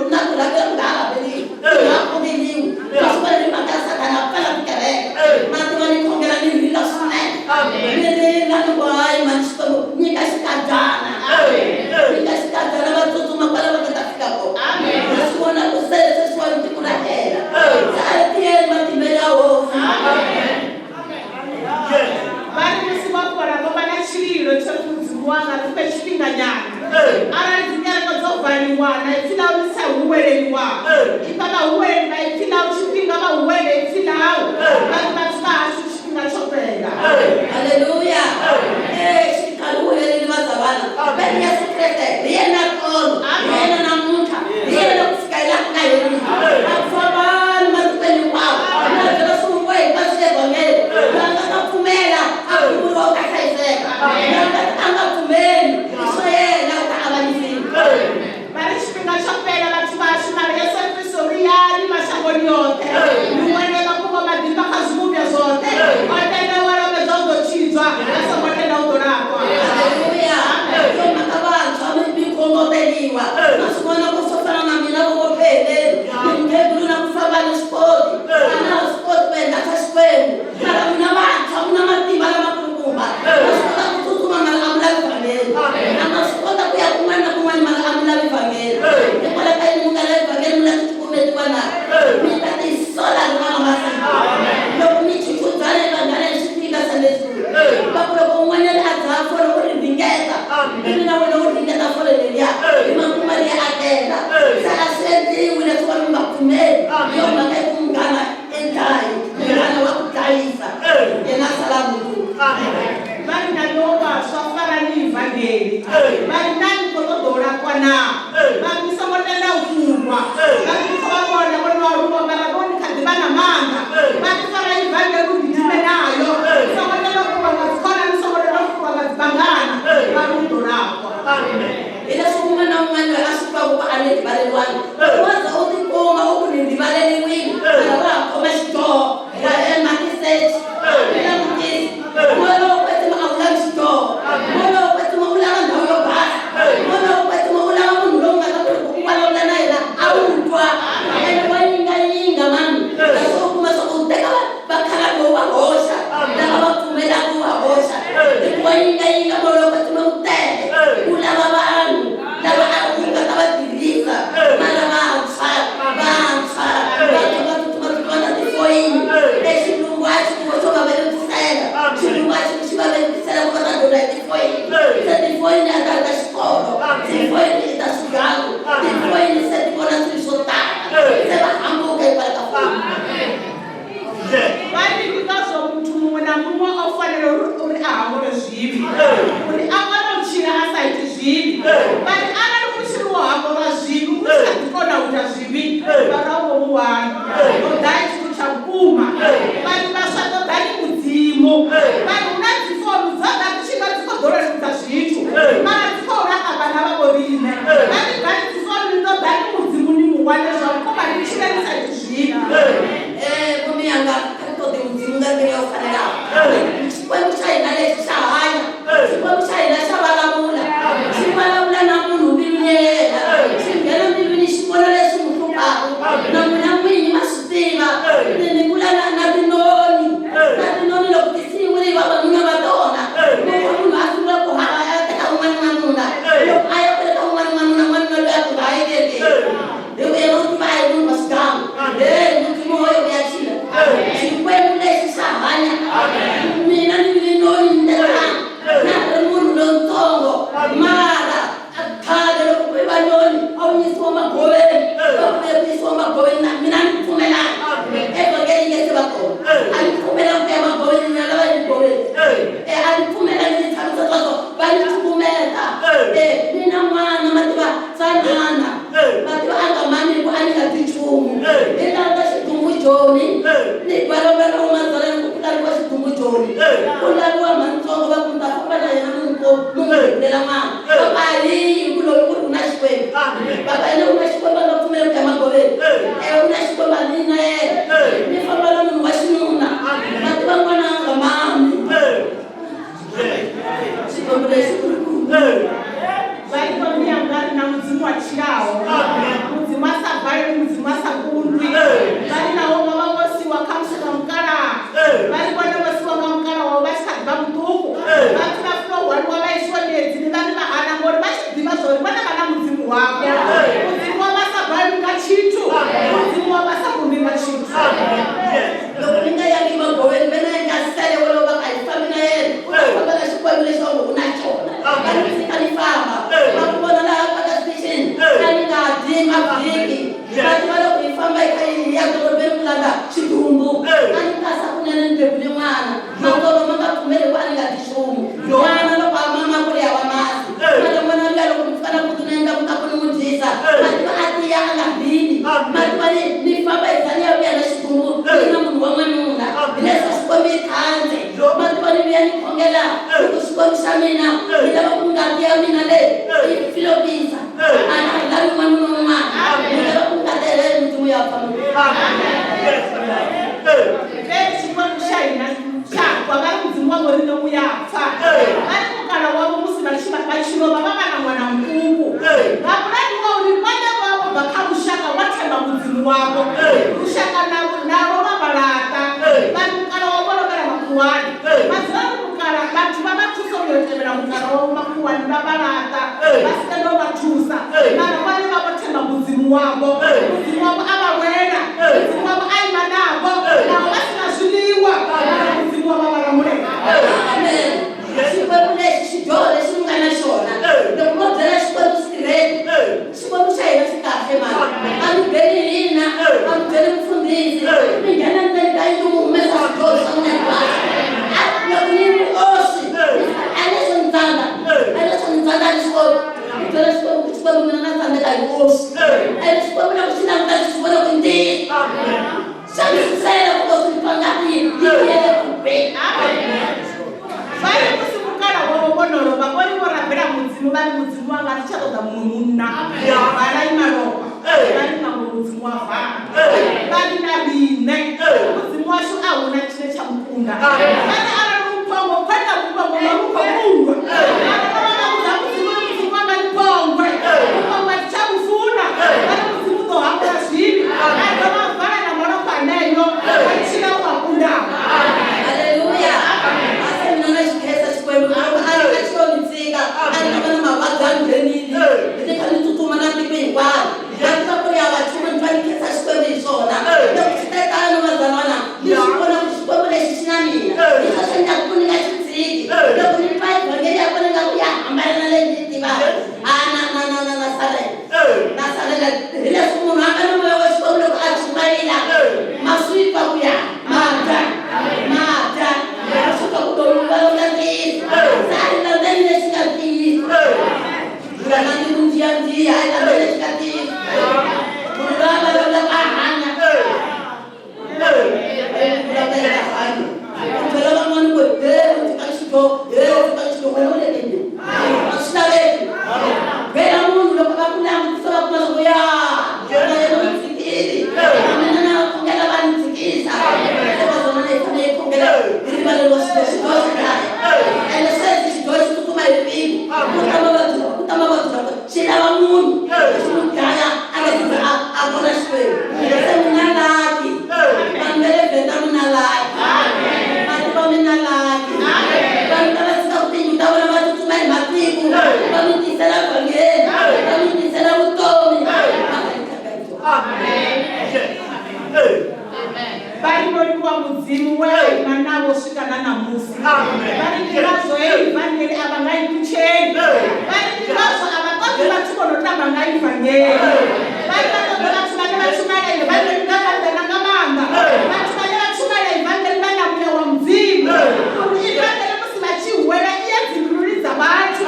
na ku rhangela ku nga ha rhangeriwi ku nga ha khongeriwi ni swi vona ni mhaka ya Sathana a pfala tikereke ma tiva ni khongela ni rila swinene ni rila ni ku hayi mani Xikwembu nyika xinkadyana nyika xinkadyana va tsutsuma kwala va nga ta fika kona na swi vona ku se sweswiwani tiko ra hela se a hi tiyeni matimbeni ya hosi. Vha ri musi vha fhola vho vha na tshililo tsho ri Mudzimu wanga ri fhe tshifhinganyana. Arali dzikereke dzo valiwa na ipfi ḽau ḽi sa huweleliwa, ifha vhahuweleli vha ipfi ḽau tshifhinga vha huwele ipfi ḽau. Vha ri vhathu vha hashu tshifhinga tsho fhela. Haleluya. Xikhale wu heleli vazalwana. Va ri Yesu Kreste hi yena tolo, hi yena namuntlha, hi yena ku fika hi laha ku nga heriki. A fambani matikweni hinkwawo, mi ya byela swivumbiwa hinkwaswo evhangeli. Loyi a nga ta pfumela a khuvuriwa u ta hlayiseka. Loyi a nga ta a nga pfumeli i swa yena u ta avanyisiwa. Vha ri tshifhinga tsho fhela vhathu vha hashu mara Yesu Kristo ri yani mashangoni yoṱhe. Ni wane mafhungo maḓifha kha zwivhumbwa zwoṱhe. O tenda wa lovhedzwa u ḓo tshidzwa, a songo tenda u ḓo laṱwa. Haleluya. Yo mhaka vantshwa mi mi khongoteliwa. Ma swi vona ku swo fana na mina vo vo pheleni. Ni mukhegulu na ku famba ni swi koti. A na ha swi koti ku endla swa Xikwembu. Mara n'wina vantshwa mi na matimba lamakulukumba. Ma swi kota ku tsutsuma mara a mi lavi vhangeli. A ma swi kota ku ya kun'wana na kun'wana mara a mi lavi vhangeli. Hikwalaho ka yini mi nga lavi vhangeli mi lava ku cukumetiwa na? Mi ta tisola rin'wana masiku. Loko mi chuchudzana evanghaneni swi fika Sunday school. Va ku loko un'wanyana a dzaha fole u ri ringeta. Ivi na wena u ringeta fole leriya hi makuma ri ya akela. Se a swi endliwi leswi wa mi nga pfumeli. Hi yo mhaka yi ku munghana i dlayi, munghana wa ku dlayisa. Yena a sala a hundzuka. Vha ri na vho vhaswa farani ivangeli. Vha ri na ni khou ṱoḓa u laṱwa naa? Vha ri ni songo tenda u fhurwa. Vha ri ni khou vha vhona vho no aluwa mara vho ni kha ḓi vha na maanḓa. Vha ri fara ivangeli u gidime nayo. Ni songo tenda u fhurwa nga dzikhonani, ni songo tenda u fhurwa nga dzibangana. Vha ri u ḓo laṱwa. Hileswi un'wana na un'wana loyi a swi twaka ku a ni rivaleriwangi, wa za u tikuma u ku ni rivaleriwile, mara wa ha khoma xidyoho, wa hemba tisechi, ni langutisa. Moya lowo kwetsima a wu lavi xidyoho. Moya lowo kwetsima wu lava ndhawu yo basa. Moya lowo kwetsima wu lava munhu loyi u nga ta ku loko u vulavula na yena a wu twa. Ene wa yingayinga mani. Kasi u kuma swa ku u teka vakhalabye u va hoxa, lava va pfumelaka u va hoxa. Hikuva yingayinga moya lowo kwetsima wu tele. Wu lava vanhu lava a wu nga ta va tirhisa, mara vantshwa, vantshwa, vantshwa va tsutsuma tsutsuma na tifoyini. Exilungu a xi ku xo va vevukisela, xilungu a xi ku xi va vevukisela ku va ta dyondza hi tifoyini. Se tifoyini a ta ri ta xikolo, tifoyini i ta swigangu, tifoyini se ti vona swilo swo tala, se va hambuka hikwalaho ka foyini. Vha ri ndi ngazwo muthu muṅwe na muṅwe o fanela uri a hangwelwe zwivhi, uri a kone u tshila a sa iti zwivhi. Vha ri arali u tshi ri wo hangwelwa zwivhi u tshi kha ḓi kona u ita zwivhi, vha ri a wo ngo mu wana. Ṱoḓai tshithu tsha vhukuma. Vha ri vhaswa ṱoḓani Mudzimu. Vha ri hu na dzifounu dzo ḓa dzi tshi nga dzi khou ḓo leludza zwithu, mara dzi khou laṱa vhana vha vho riṋe. Vha ri bvani dzifoununi ṱoḓani Mudzimu ni mu wane zwa vhukuma ni tshile ni sa iti zwivhi. Ee, vomi yanga, kha ri ṱoḓe Mudzimu nga nḓila yo fanelaho. Xikwembu xa hina lexi xa hanya. Xikwembu xa hina xa vulavula. Xi vulavula na munhu mbilwini ya yena. Xi nghena mbilwini xi vona leswi n'wi hluphaka. Na n'wina n'winyi ma swi tiva. Ni ni vula na na tinoni. Na tinoni loko ti siyiwile hi vavanuna va tona. Loko munhu a sungula ku haha a ya teka un'wana n'wanuna. Loko a ya kwale ka un'wana n'wanuna, n'wanuna loyi a ku nga ha yi Hi ku yena u tiva a hi munhu wa xigangu. He Mudzimu hoyo u ya tshila. Xikwembu lexi xa hanya. Mina ni vile noni ni tekanga. Na ha ri munhu lontsongo. Mara khale loko ku va noni a wu yisiwa magoveni. Va ku ku yisiwa magoveni na mina a ni pfumelanga. Evhangeli yi nge se va kona. A ni pfumelanga ku ya magoveni mina lava yi goveni. A ni pfumelanga ni tshamisa sweswo va ni cukumeta. Mina n'wana ma tiva tsanana. Mativa a nga mani hi ku a ni nga twi nchumu. Hi landza xidumbu Joni. Ni vulavula na vomazalani ku ku laviwa xidumbu Joni. Ku laviwa mhanitsongo va ku mi ta. ku mi n'wi bebulele n'wana va ku a hi ku loyi ku ri u na xikwembu baba yena u na xikwembu a nga pfumeli ku ya magoveni u na xikwembu a ni na yena ni famba na munhu wa xinuna va tiva n'wana a nga mami xikwembu lexi ku ri ku Vha ri mianga ri na mudzimu wa tshilaho, mudzimu a sa baleli, mudzimu a sa kundwi. Vha ri naho nga vha vho siwa khamusi nga mukalaha, vha ri vhone vho siwa nga mukalaha wavho vha tshi kha ḓi vha muṱuku, vha pfi vha funa u hwaliwa vha iswa miedzini, vha ri vha hana ngori vha tshi ḓivha zwa uri vhone vha na mudzimu wavho, mudzimu wavho a sa balelwi nga tshithu, mudzimu wavho a sa kundwi nga tshithu. Loko ni nga yangi magoveni ve na nga sele wolowo va nga hi fambi na yena u ta famba na xikwembu lexi va ngo u na xona va ni tshika ni famba va ku vona laha paka station a ni nga dyi mavhiki va tiva loko hi famba hi kha hi ya dorobeni ku landza xidumbu a ni kasa kunene ni bebule n'wana matolo ma nga pfumeli ku a ni nga dyi nchumu n'wana loko a mama ku ri hava masi mara n'wana luya loko ni pfuka nampundzu ni endla mukapu ni n'wi dyisa mativa a tiya a nga bili mativa ni ni famba hi za ni ya vuya na xidumbu ni na munhu wa n'wanuna hileswo xikwembu yi khandze mativa ni vuya ni khongela ni ku xikwembu xa mina ni lava ku ngati ya mina leyi yi filokisa a na hi lavi n'wanuna un'wana ni lava ku ngati yaleyo mudzimu ya pfa Veri Xikwembu xa hina xa twa, va ri mudzimu wa vho riṋe u ya pfa. Vha ri mukala wavho musi vha tshi vha tshi lovha vha vha na ṅwana muṱuku. Nga mulandu wa uri vhone vho vha vho bva kha lushaka lwa themba mudzimu wavho, lushaka navho nalwo lwa vha laṱa. Vha ri mukala wavho wo lovhela makhuwani. Vha dzula uri mukala vhathu vha vha thusa u yo tevhela mukala wavho makhuwani vha vha laṱa vha si tende u vha thusa. Mara vhone vha vho themba mudzimu wavho, mudzimu wavho a vha lwela, mudzimu wavho a ima navho naho vha si na zwiḽiwa, mara mudzimu wavho a vha lamulela. Amen. Xikwembu lexi xidyoho lexi mi nga na xona loko mo byela xikwembu straight xikwembu xa hina xi kahle mani a mi byeli hina a mi byeli mufundhisi mi nghena ndzeni ka yindlu mi humesa swidyoho swa n'wina hinkwaswo a loko ni ri oxi a leswo ni tsandza a leswo ni tsandza ni swi koti ni byela xikwembu ku xikwembu mina na tsandzeka hi oxi ene xikwembu loko xi languta xi swi vona ku ntiyiso xa mi susela ku swi twa ngati yi yele ku be. Vha ri musi mukala wavho vho no lovha, vho ri vho rabela Mudzimu vha ri, Mudzimu wanga, a thi tsha ṱoḓa muṅwe munna. Vha ima lovha, vha ri nangwe Mudzimu wa vala. Vha ri na riṋe Mudzimu washu a hu na tshine tsha mu kunda. Vha ri arali u phombwe, u khou ita vhuphombwe ngauri u khou kundwa. Mara vha vha vha vhudza Mudzimu uri Mudzimu wanga ndi phombwe, vhuphombwe a thi tsha vhu funa. Vha ri Mudzimu u ḓo hangwela zwivhi, a dovha a vala na malofha aneyo, wa tshila u a kundaho. Haleluya. Ase mina na xi khensa Xikwembu a a a xi lo ni tshika a ni nga va na mavabyi a nghenile ni kha ni tsutsuma na tiko hinkwaro va tiva ku ri hava nchumu ni twa ni khensa Xikwembu hi swona loko swi te tano mazalwana ni swi vona ku Xikwembu lexi xi na mina hi swo swi endlaka ku ni nga xi tshiki loko ni twa evhangeli ya kona ingaku ya hambana na leyi ni yi tivaka a na na na na na salela na salela hi leswi munhu a nga na moya wa Xikwembu loko a chumayela ma swi twa ku ya ma twa ma twa ma swi twa ku loyi u vulavula ntiyiso se a hi landzeli lexi nga ntiyiso hi nga landzi ku njiyanjiya a hi landzeli lexi nga ntiyiso munhu loyi a vulavulaka a hanya vulavula eka hanya ku byela van'wana ku he u tshika xidyoho he u tshika xidyoho wena u le endleni a swi laveki byela munhu loko va ku langutisa va kuma swa ku ya na yena u tshikile mina na khongela va ni tshikisa se va zona leyi fanele yi khongela hi rivaleriwa xidyoho xidyoho xi dlaya ene sweswi xidyoho xi tsutsuma hi rivilo ku ta mavabyi ku ta mavabyi la xi lava munhu xi n'wi dlaya a nga se za a a vona Xikwembu se mi na laki vanhu va le Venda mi na laki va tiva mi na laki vanhu lava tshikaka tiyindlu ta vona va tsutsuma hi matiko va mi tisela vhangeli va mi tisela vutomi va nga yi tlanga hi byona. Vha ri vho livhuwa Mudzimu we a ima navho u swika na ṋamusi. Vha ri ndi ngazwo heyi ivangeli a vha nga i ṱutsheli. Vha ri ndi ngazwo a vha ṱoḓi vhathu vho no tamba nga ivangeli. Vha ri vha ṱoḓa vhathu vhane vha shumela ivangeli nga maanḓa na nga maanḓa. Vhathu vhane vha shumela ivangeli vha na muya wa Mudzimu. Uri ivangeli musi vha tshi huwela i ye dzimbiluni dza vhathu,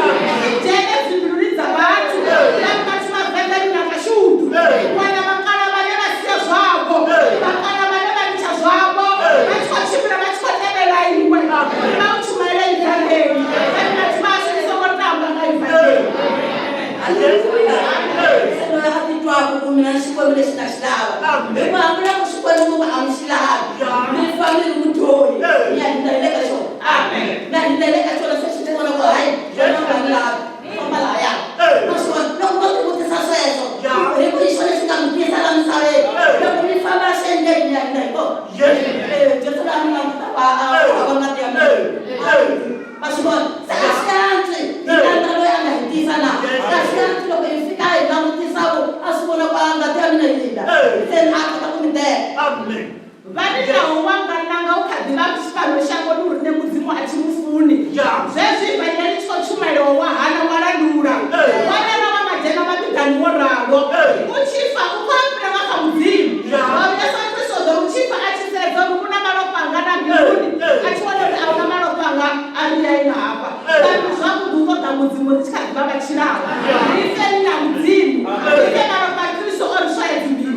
i dzhene dzimbiluni dza vhathu. Vha ri vhathu vha Venḓa ni na mashudu. Wana vhakala vhane vha sia zwavho, vhakala vhane vha litsha zwavho, vha tshi khou tshimbila vha tshi khou tevhela iwe, uri vha u tshumaele ivangeli. Vha ri vhathu vha hashu ni songo Vha ri naho wa nga nanga u kha ḓi vha fhano shangoni uri nṋe Mudzimu a thi mu funi. Zwezwi ivangeli i tshi khou tshumaeliwa wa hana wa landula. Wa rera wa madzhena mavhiḓani wo ralo. U tshi fa u khou ya fhira nga kha Mudzimu. Ngauri Yesu Kristo u ḓo ri u tshi fa a tshi sedza uri u na malofha anga na mbiluni, a tshi wana uri a hu na malofha anga a ri ya ima hafha. Vha ri zwavhuḓi u ṱoḓa Mudzimu ri tshi kha ḓi vha vha tshilaho. Ri feni na Mudzimu. Ri fe malofha a Kristo o ri swaya dzimbilu.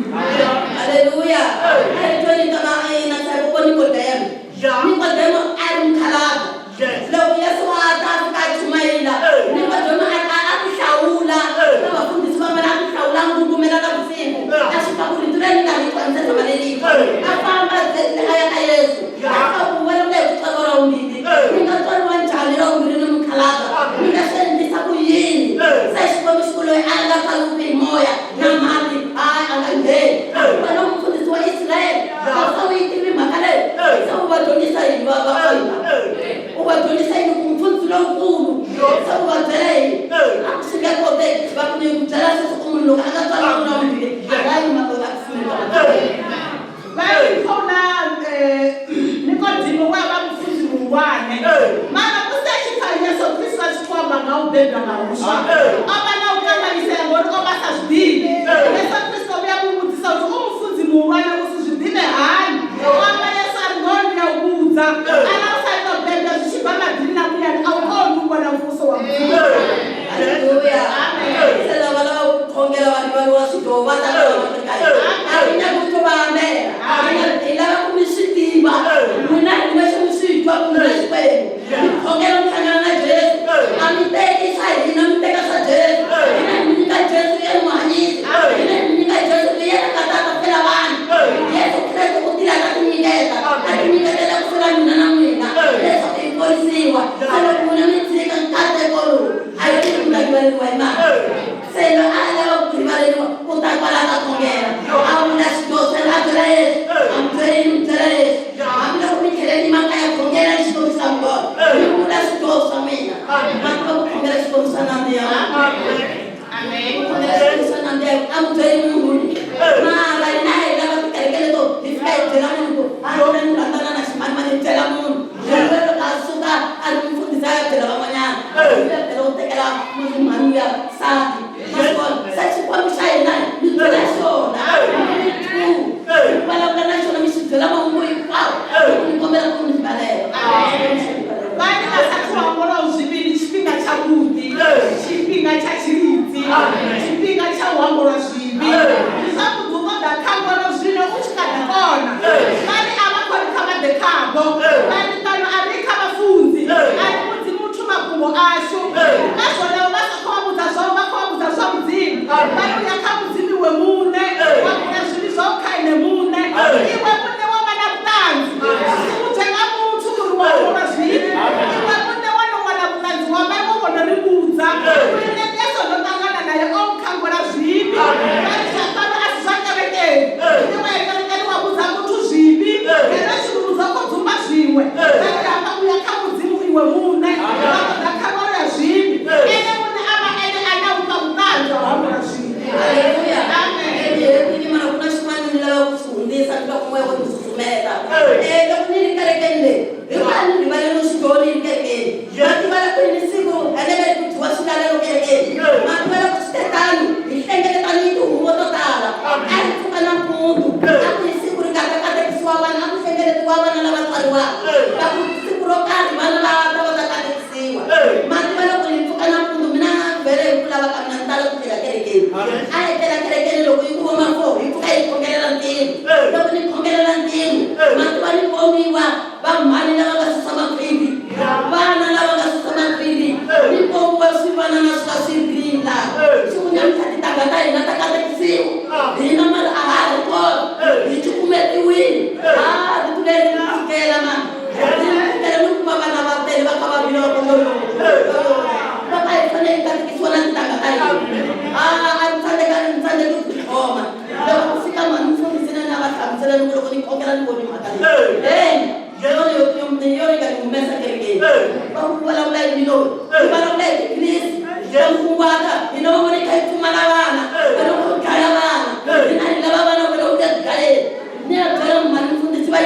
Haleluya. A hi tweni ka va ina tshaku ko Nikodemo. Nikodemo a ri mukhalabye. Loko Yesu a ta a fika a chumayela, Nikodemo a ti hlawula na vafundhisi van'wana a ti hlawula a ngungumela na vusiku. A swi tiva ku rito leri ni nga ri twa ndzi tshama leri twa. A famba a ya ka Yesu. A fika ku vulavula hi ku tswariwa ra vumbirhi. Ni nga tswariwa njhani ra vumbirhi ni mukhalabye? Ni nga swi endlisa ku yini? Se Xikwembu xi ku loyi a nga tswariwiki hi moya na mati, hayi a nga ngheni. Hikuva na mufundhisi wa Israyele a se u yi tivi mhaka leyi, se u va dyondzisa yini va va va u va dyondzisa yini ku mufundhisi lonkulu se u va byela yini? A swi nge koteki va ku ni ku byela sweswi ku munhu loko a nga tswariwanga ra vumbirhi a nga yi mahlweni a kusuhi na Vha ri khou na Nikodimo we a vha mufunzi muhulwane. Mara musi a tshi pfa Yesu Kristo a tshi khou amba nga u bebwa nga huswa, o vha na u kanganyisea ngori o vha sa zwi ḓivhi. Yesu Kristo o vhuya a mu vhudzisa uri, U mufunzi muhulwane, u si zwi ḓivhe hani? O amba Yesu a ri, Ngoho ndi a u vhudza, arali u sa tou bebwa zwi tshi bva maḓini na muyani, a u koni u vhona muvhuso wa Mudzimu. Haleluya. Se lava lava ku khongela va rivariwa swidyoho va ta lava va ri ka hina. A hi nyaki ku twa va amela. Hi lava ku mi swi tiva. N'wina hi wexe mi swi twa ku mi na Xikwembu. Mi khongela mi hlangana na Jesu. A mi teki swa hina mi teka swa Jesu. Hina hi mi nyika Jesu yena muhanyisi. Hina hi mi nyika Jesu ku yena a nga ta ta fela vanhu. Yesu Kreste u tile a ta tinyiketa. A tinyiketela ku fela mina na n'wina leswaku hi ponisiwa. Se loko n'wina mi tshika nkateko lowu, a hi tivi mi ta rivaleriwa hi mani. Se loyi a lava ku rivaleriwa u ta kwala a ta khongela. A vula xidyoho xa yena a byela Yesu. A mi byela yini? Mi byela Yesu. Hambiloko mi tlhele ni makaya khongelani Xikwembu xa mi vona. Mi vula swidyoho swa n'wina. Ma tiva ku khongela Xikwembu swa nandziha. Ku khongela Xikwembu swa nandziha a mi byeli munhu. Mara hina hi lava tikereke leto hi fika hi byela munhu ku a mina ni rhandzana na ximanimani hi byela munhu. Munhu loyi loko a suka a ri mufundhisi a ya byela van'wanyana. U ya byela u tekela munhu mhani luya nsati. Ma swi vona? Se Xikwembu xa hina mi byela xona. Mi true. Mi vulavula na xona mi xi byela mahungu hinkwawo. Loko mi kombela ku mi rivalela. Xikwembu xa rivalela. Vhane vha sathu hangwelwaho zwivhi ndi tshifhinga tshavhuḓi, tshifhinga tsha tshilidzi, tshifhinga tsha u hangwelwa zwivhi. Ndi zwavhuḓi u ṱoḓa khangwelo zwino u tshi kha ḓi kona. Vhane a vha koni kha vha ḓe khavho. Vha ri fhano a ri kha vhafunzi, a ri vhudzi muthu mafhungo ashu. Ndi ngazwo navho vha sa khou vha vhudza zwavho, vha khou vha vhudza zwa Mudzimu. Vha ri u ya kha Mudzimu iwe muṋe, wa bula zwivhi zwau kha ene muṋe. Iwe muṋe wa vha na vhuṱanzi, u si vhudzwe nga muthu uri wo hangwelwa zwivhi. Iwe muṋe wo no wana vhuṱanzi wa vha iwe wo no ri vhudza uri nṋe Yesu ndo ṱangana nae o nkhangwela zwivhi. Vha ri zwa fhano a si zwa kerekeni. Une wa ya kerekeni wa vhudza muthu zwivhi, ngeno tshi mu vhudza u khou dzumba zwiṅwe. Vha ri hafha u ya kha Mudzimu iwe muṋe wa ṱoḓa khangwelo ya zwivhi. Ene muṋe a vha ene ane a u fha vhuṱanzi ha u hangwelwa zwivhi. Haleluya. Amen. Ene hi mara ku na xin'wana ni lava ku xi hundzisa ni twa ku moya wo ni susumeta. Loko ni ri kerekeni leyi, hi ku a ni rivaleriwi swidyoho ni ri kerekeni. Ma tiva loko hi ni siku helele ku dyiwa swilalelo kerekeni. Ma tiva loko swi te tano, hi hlengeletana hi tihuvo to tala. A hi pfuka nampundzu, a ku hi siku ri nga ta katekisiwa vana, a ku hlengeletiwa vana lava tswariwaka. Va ku siku ro karhi vana va ta va ta katekisiwa. Ma tiva loko hi pfuka nampundzu, mina vhele hi ku lava ka mina ni tala ku tirha kerekeni. A hi tela kerekeni loko yi ku vo ma 4, hi pfuka hi khongelela ntirho. Loko ni khongelela ntirho, ma tiva ni kombiwa va mhani lava nga susa makhwiri, vana lava nga susa makhwiri, ni kombiwa swivanana swi ka swi rila. Swi ku nyamuntlha tintangha ta hina ta katekisiwa, hina mara a ha ri kona, hi cukumetiwile. Ha rito leri ri tikela mani, ri tikela ni kuma vana va tele va kha va rila va ku yo yo yo yo. Va ka hi fanele hi katekisiwa na tintangha ta hina. A a ni tsandzeka ni tsandzeke ku tikhoma. Loko ku fika mhani mufundhisi na ni va hlamusela ni ku loko ni khongela ni vone mhaka leyi. Hey, yona yo yo yo yi nga ni humesa kerekeni. Va ku vulavula yini loyi? Ni vulavula hi tiphilisi ta nkunguhata. Hina va vone kha hi pfumala vana. Va loko ku dlaya vana. Hina hi lava vana vona u ta dlayeni. Ni ya byela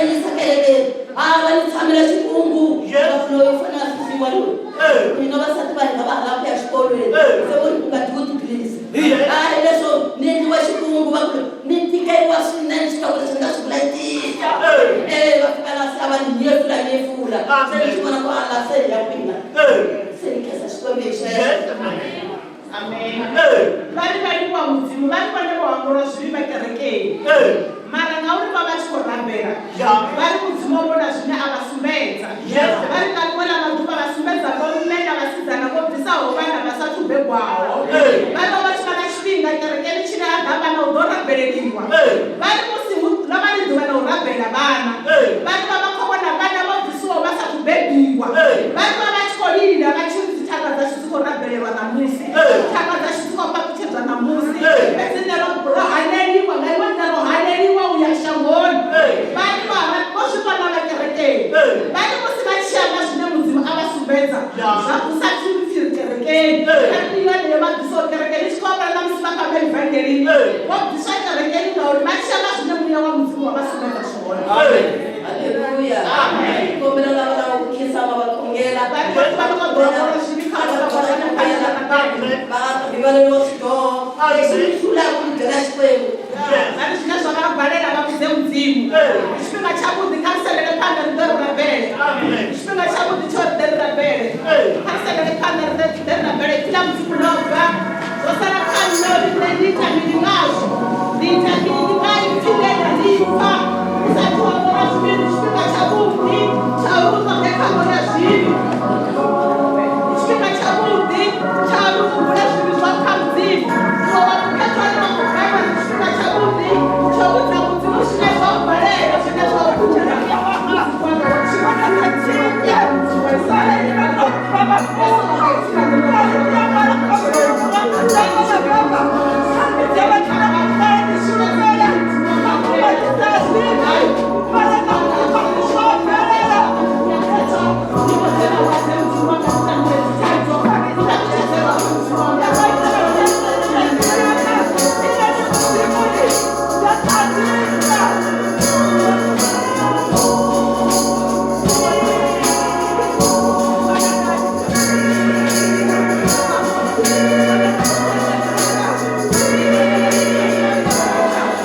yisa kerekeni a va ni tshamela xikungu va ku loyi u fanele a susiwa loyi mina vasati va hina va ha lava ku ya xikolweni se u ri ku nga dyi tiphilisi a hi leswo ni endliwa xikungu va ku ni tikeriwa swinene xihloko lexi ni nga swi vula tisa e va fika laha se a va ni nyefula nyefula se ni swi vona ku ala se hi ya kwina se ni khensa Xikwembu hi sweswo. Amen. Vha ri vha livhuwa Mudzimu, vha ri vhone vho hangwelwa zwivhi vha kerekeni. Mara ngauri vha vha tshi khou rabela, vha ri Mudzimu o vhona zwine a vha sumbedza. Vha ri nga ḽiṅwe ḽa maḓuvha vha sumbedza vhomme na vhasidzana vho bvisaho vhana vha sa athu bebwaho. Vha ri vho vha tshi vha na tshifhinga kerekeni tshine ha ḓa vhana u ḓo rabeleliwa. Vha ri musi hu ḽo vha ḽi ḓuvha ḽa u rabela vhana, vha ri vha vha khou vhona vhana vho bvisiwaho vha sa athu bebiwa. Vha ri vha vha tshi khou lila vha tshi ri dzithanga dzashu dzi khou rabelelwa ṋamusi, thanga dzashu dzi khou fhaṱutshedzwa ṋamusi, fhedzi nṋe ro ro haneliwa nga iwe nṋe ro haneliwa u ya shangoni. Vha ri vha vho zwi vhona vha kerekeni. Vha ri musi vha tshi amba zwine Mudzimu a vha sumbedza zwa vusa pfiripfiri kerekeni. Vha ri ndi yone yo vha bvisaho kerekeni i tshi khou amba na musi vha khou amba evangelini vho bviswa kerekeni ngauri vha tshi amba zwine muya wa Mudzimu wa vha sumbedza zwone. Haleluya. Kombela lava lava ku khinsama va khongela. Vha ri vhathu vha no kho ḓo hangwelwa zwivhi kha vha vha Va rivaleriwa swidyoho. Lexi ni hlulaka ku byela Xikwembu. Vha ri zwine zwa vha balela vha vhudze Mudzimu. Ndi tshifhinga tshavhuḓi kha ri sendele phanḓa ri ḓe ri rabele. Ndi tshifhinga tshavhuḓi tsho ri ḓe ri rabele. Kha ri sendele phanḓa ri ḓe ri rabele. Ipfi ḽa Mudzimu ḽo bva. Zwo sala kha nṋe uri nṋe ndi ita mini ngazwo. Ndi ita mini nga ipfi ḽe nda ḽi pfa.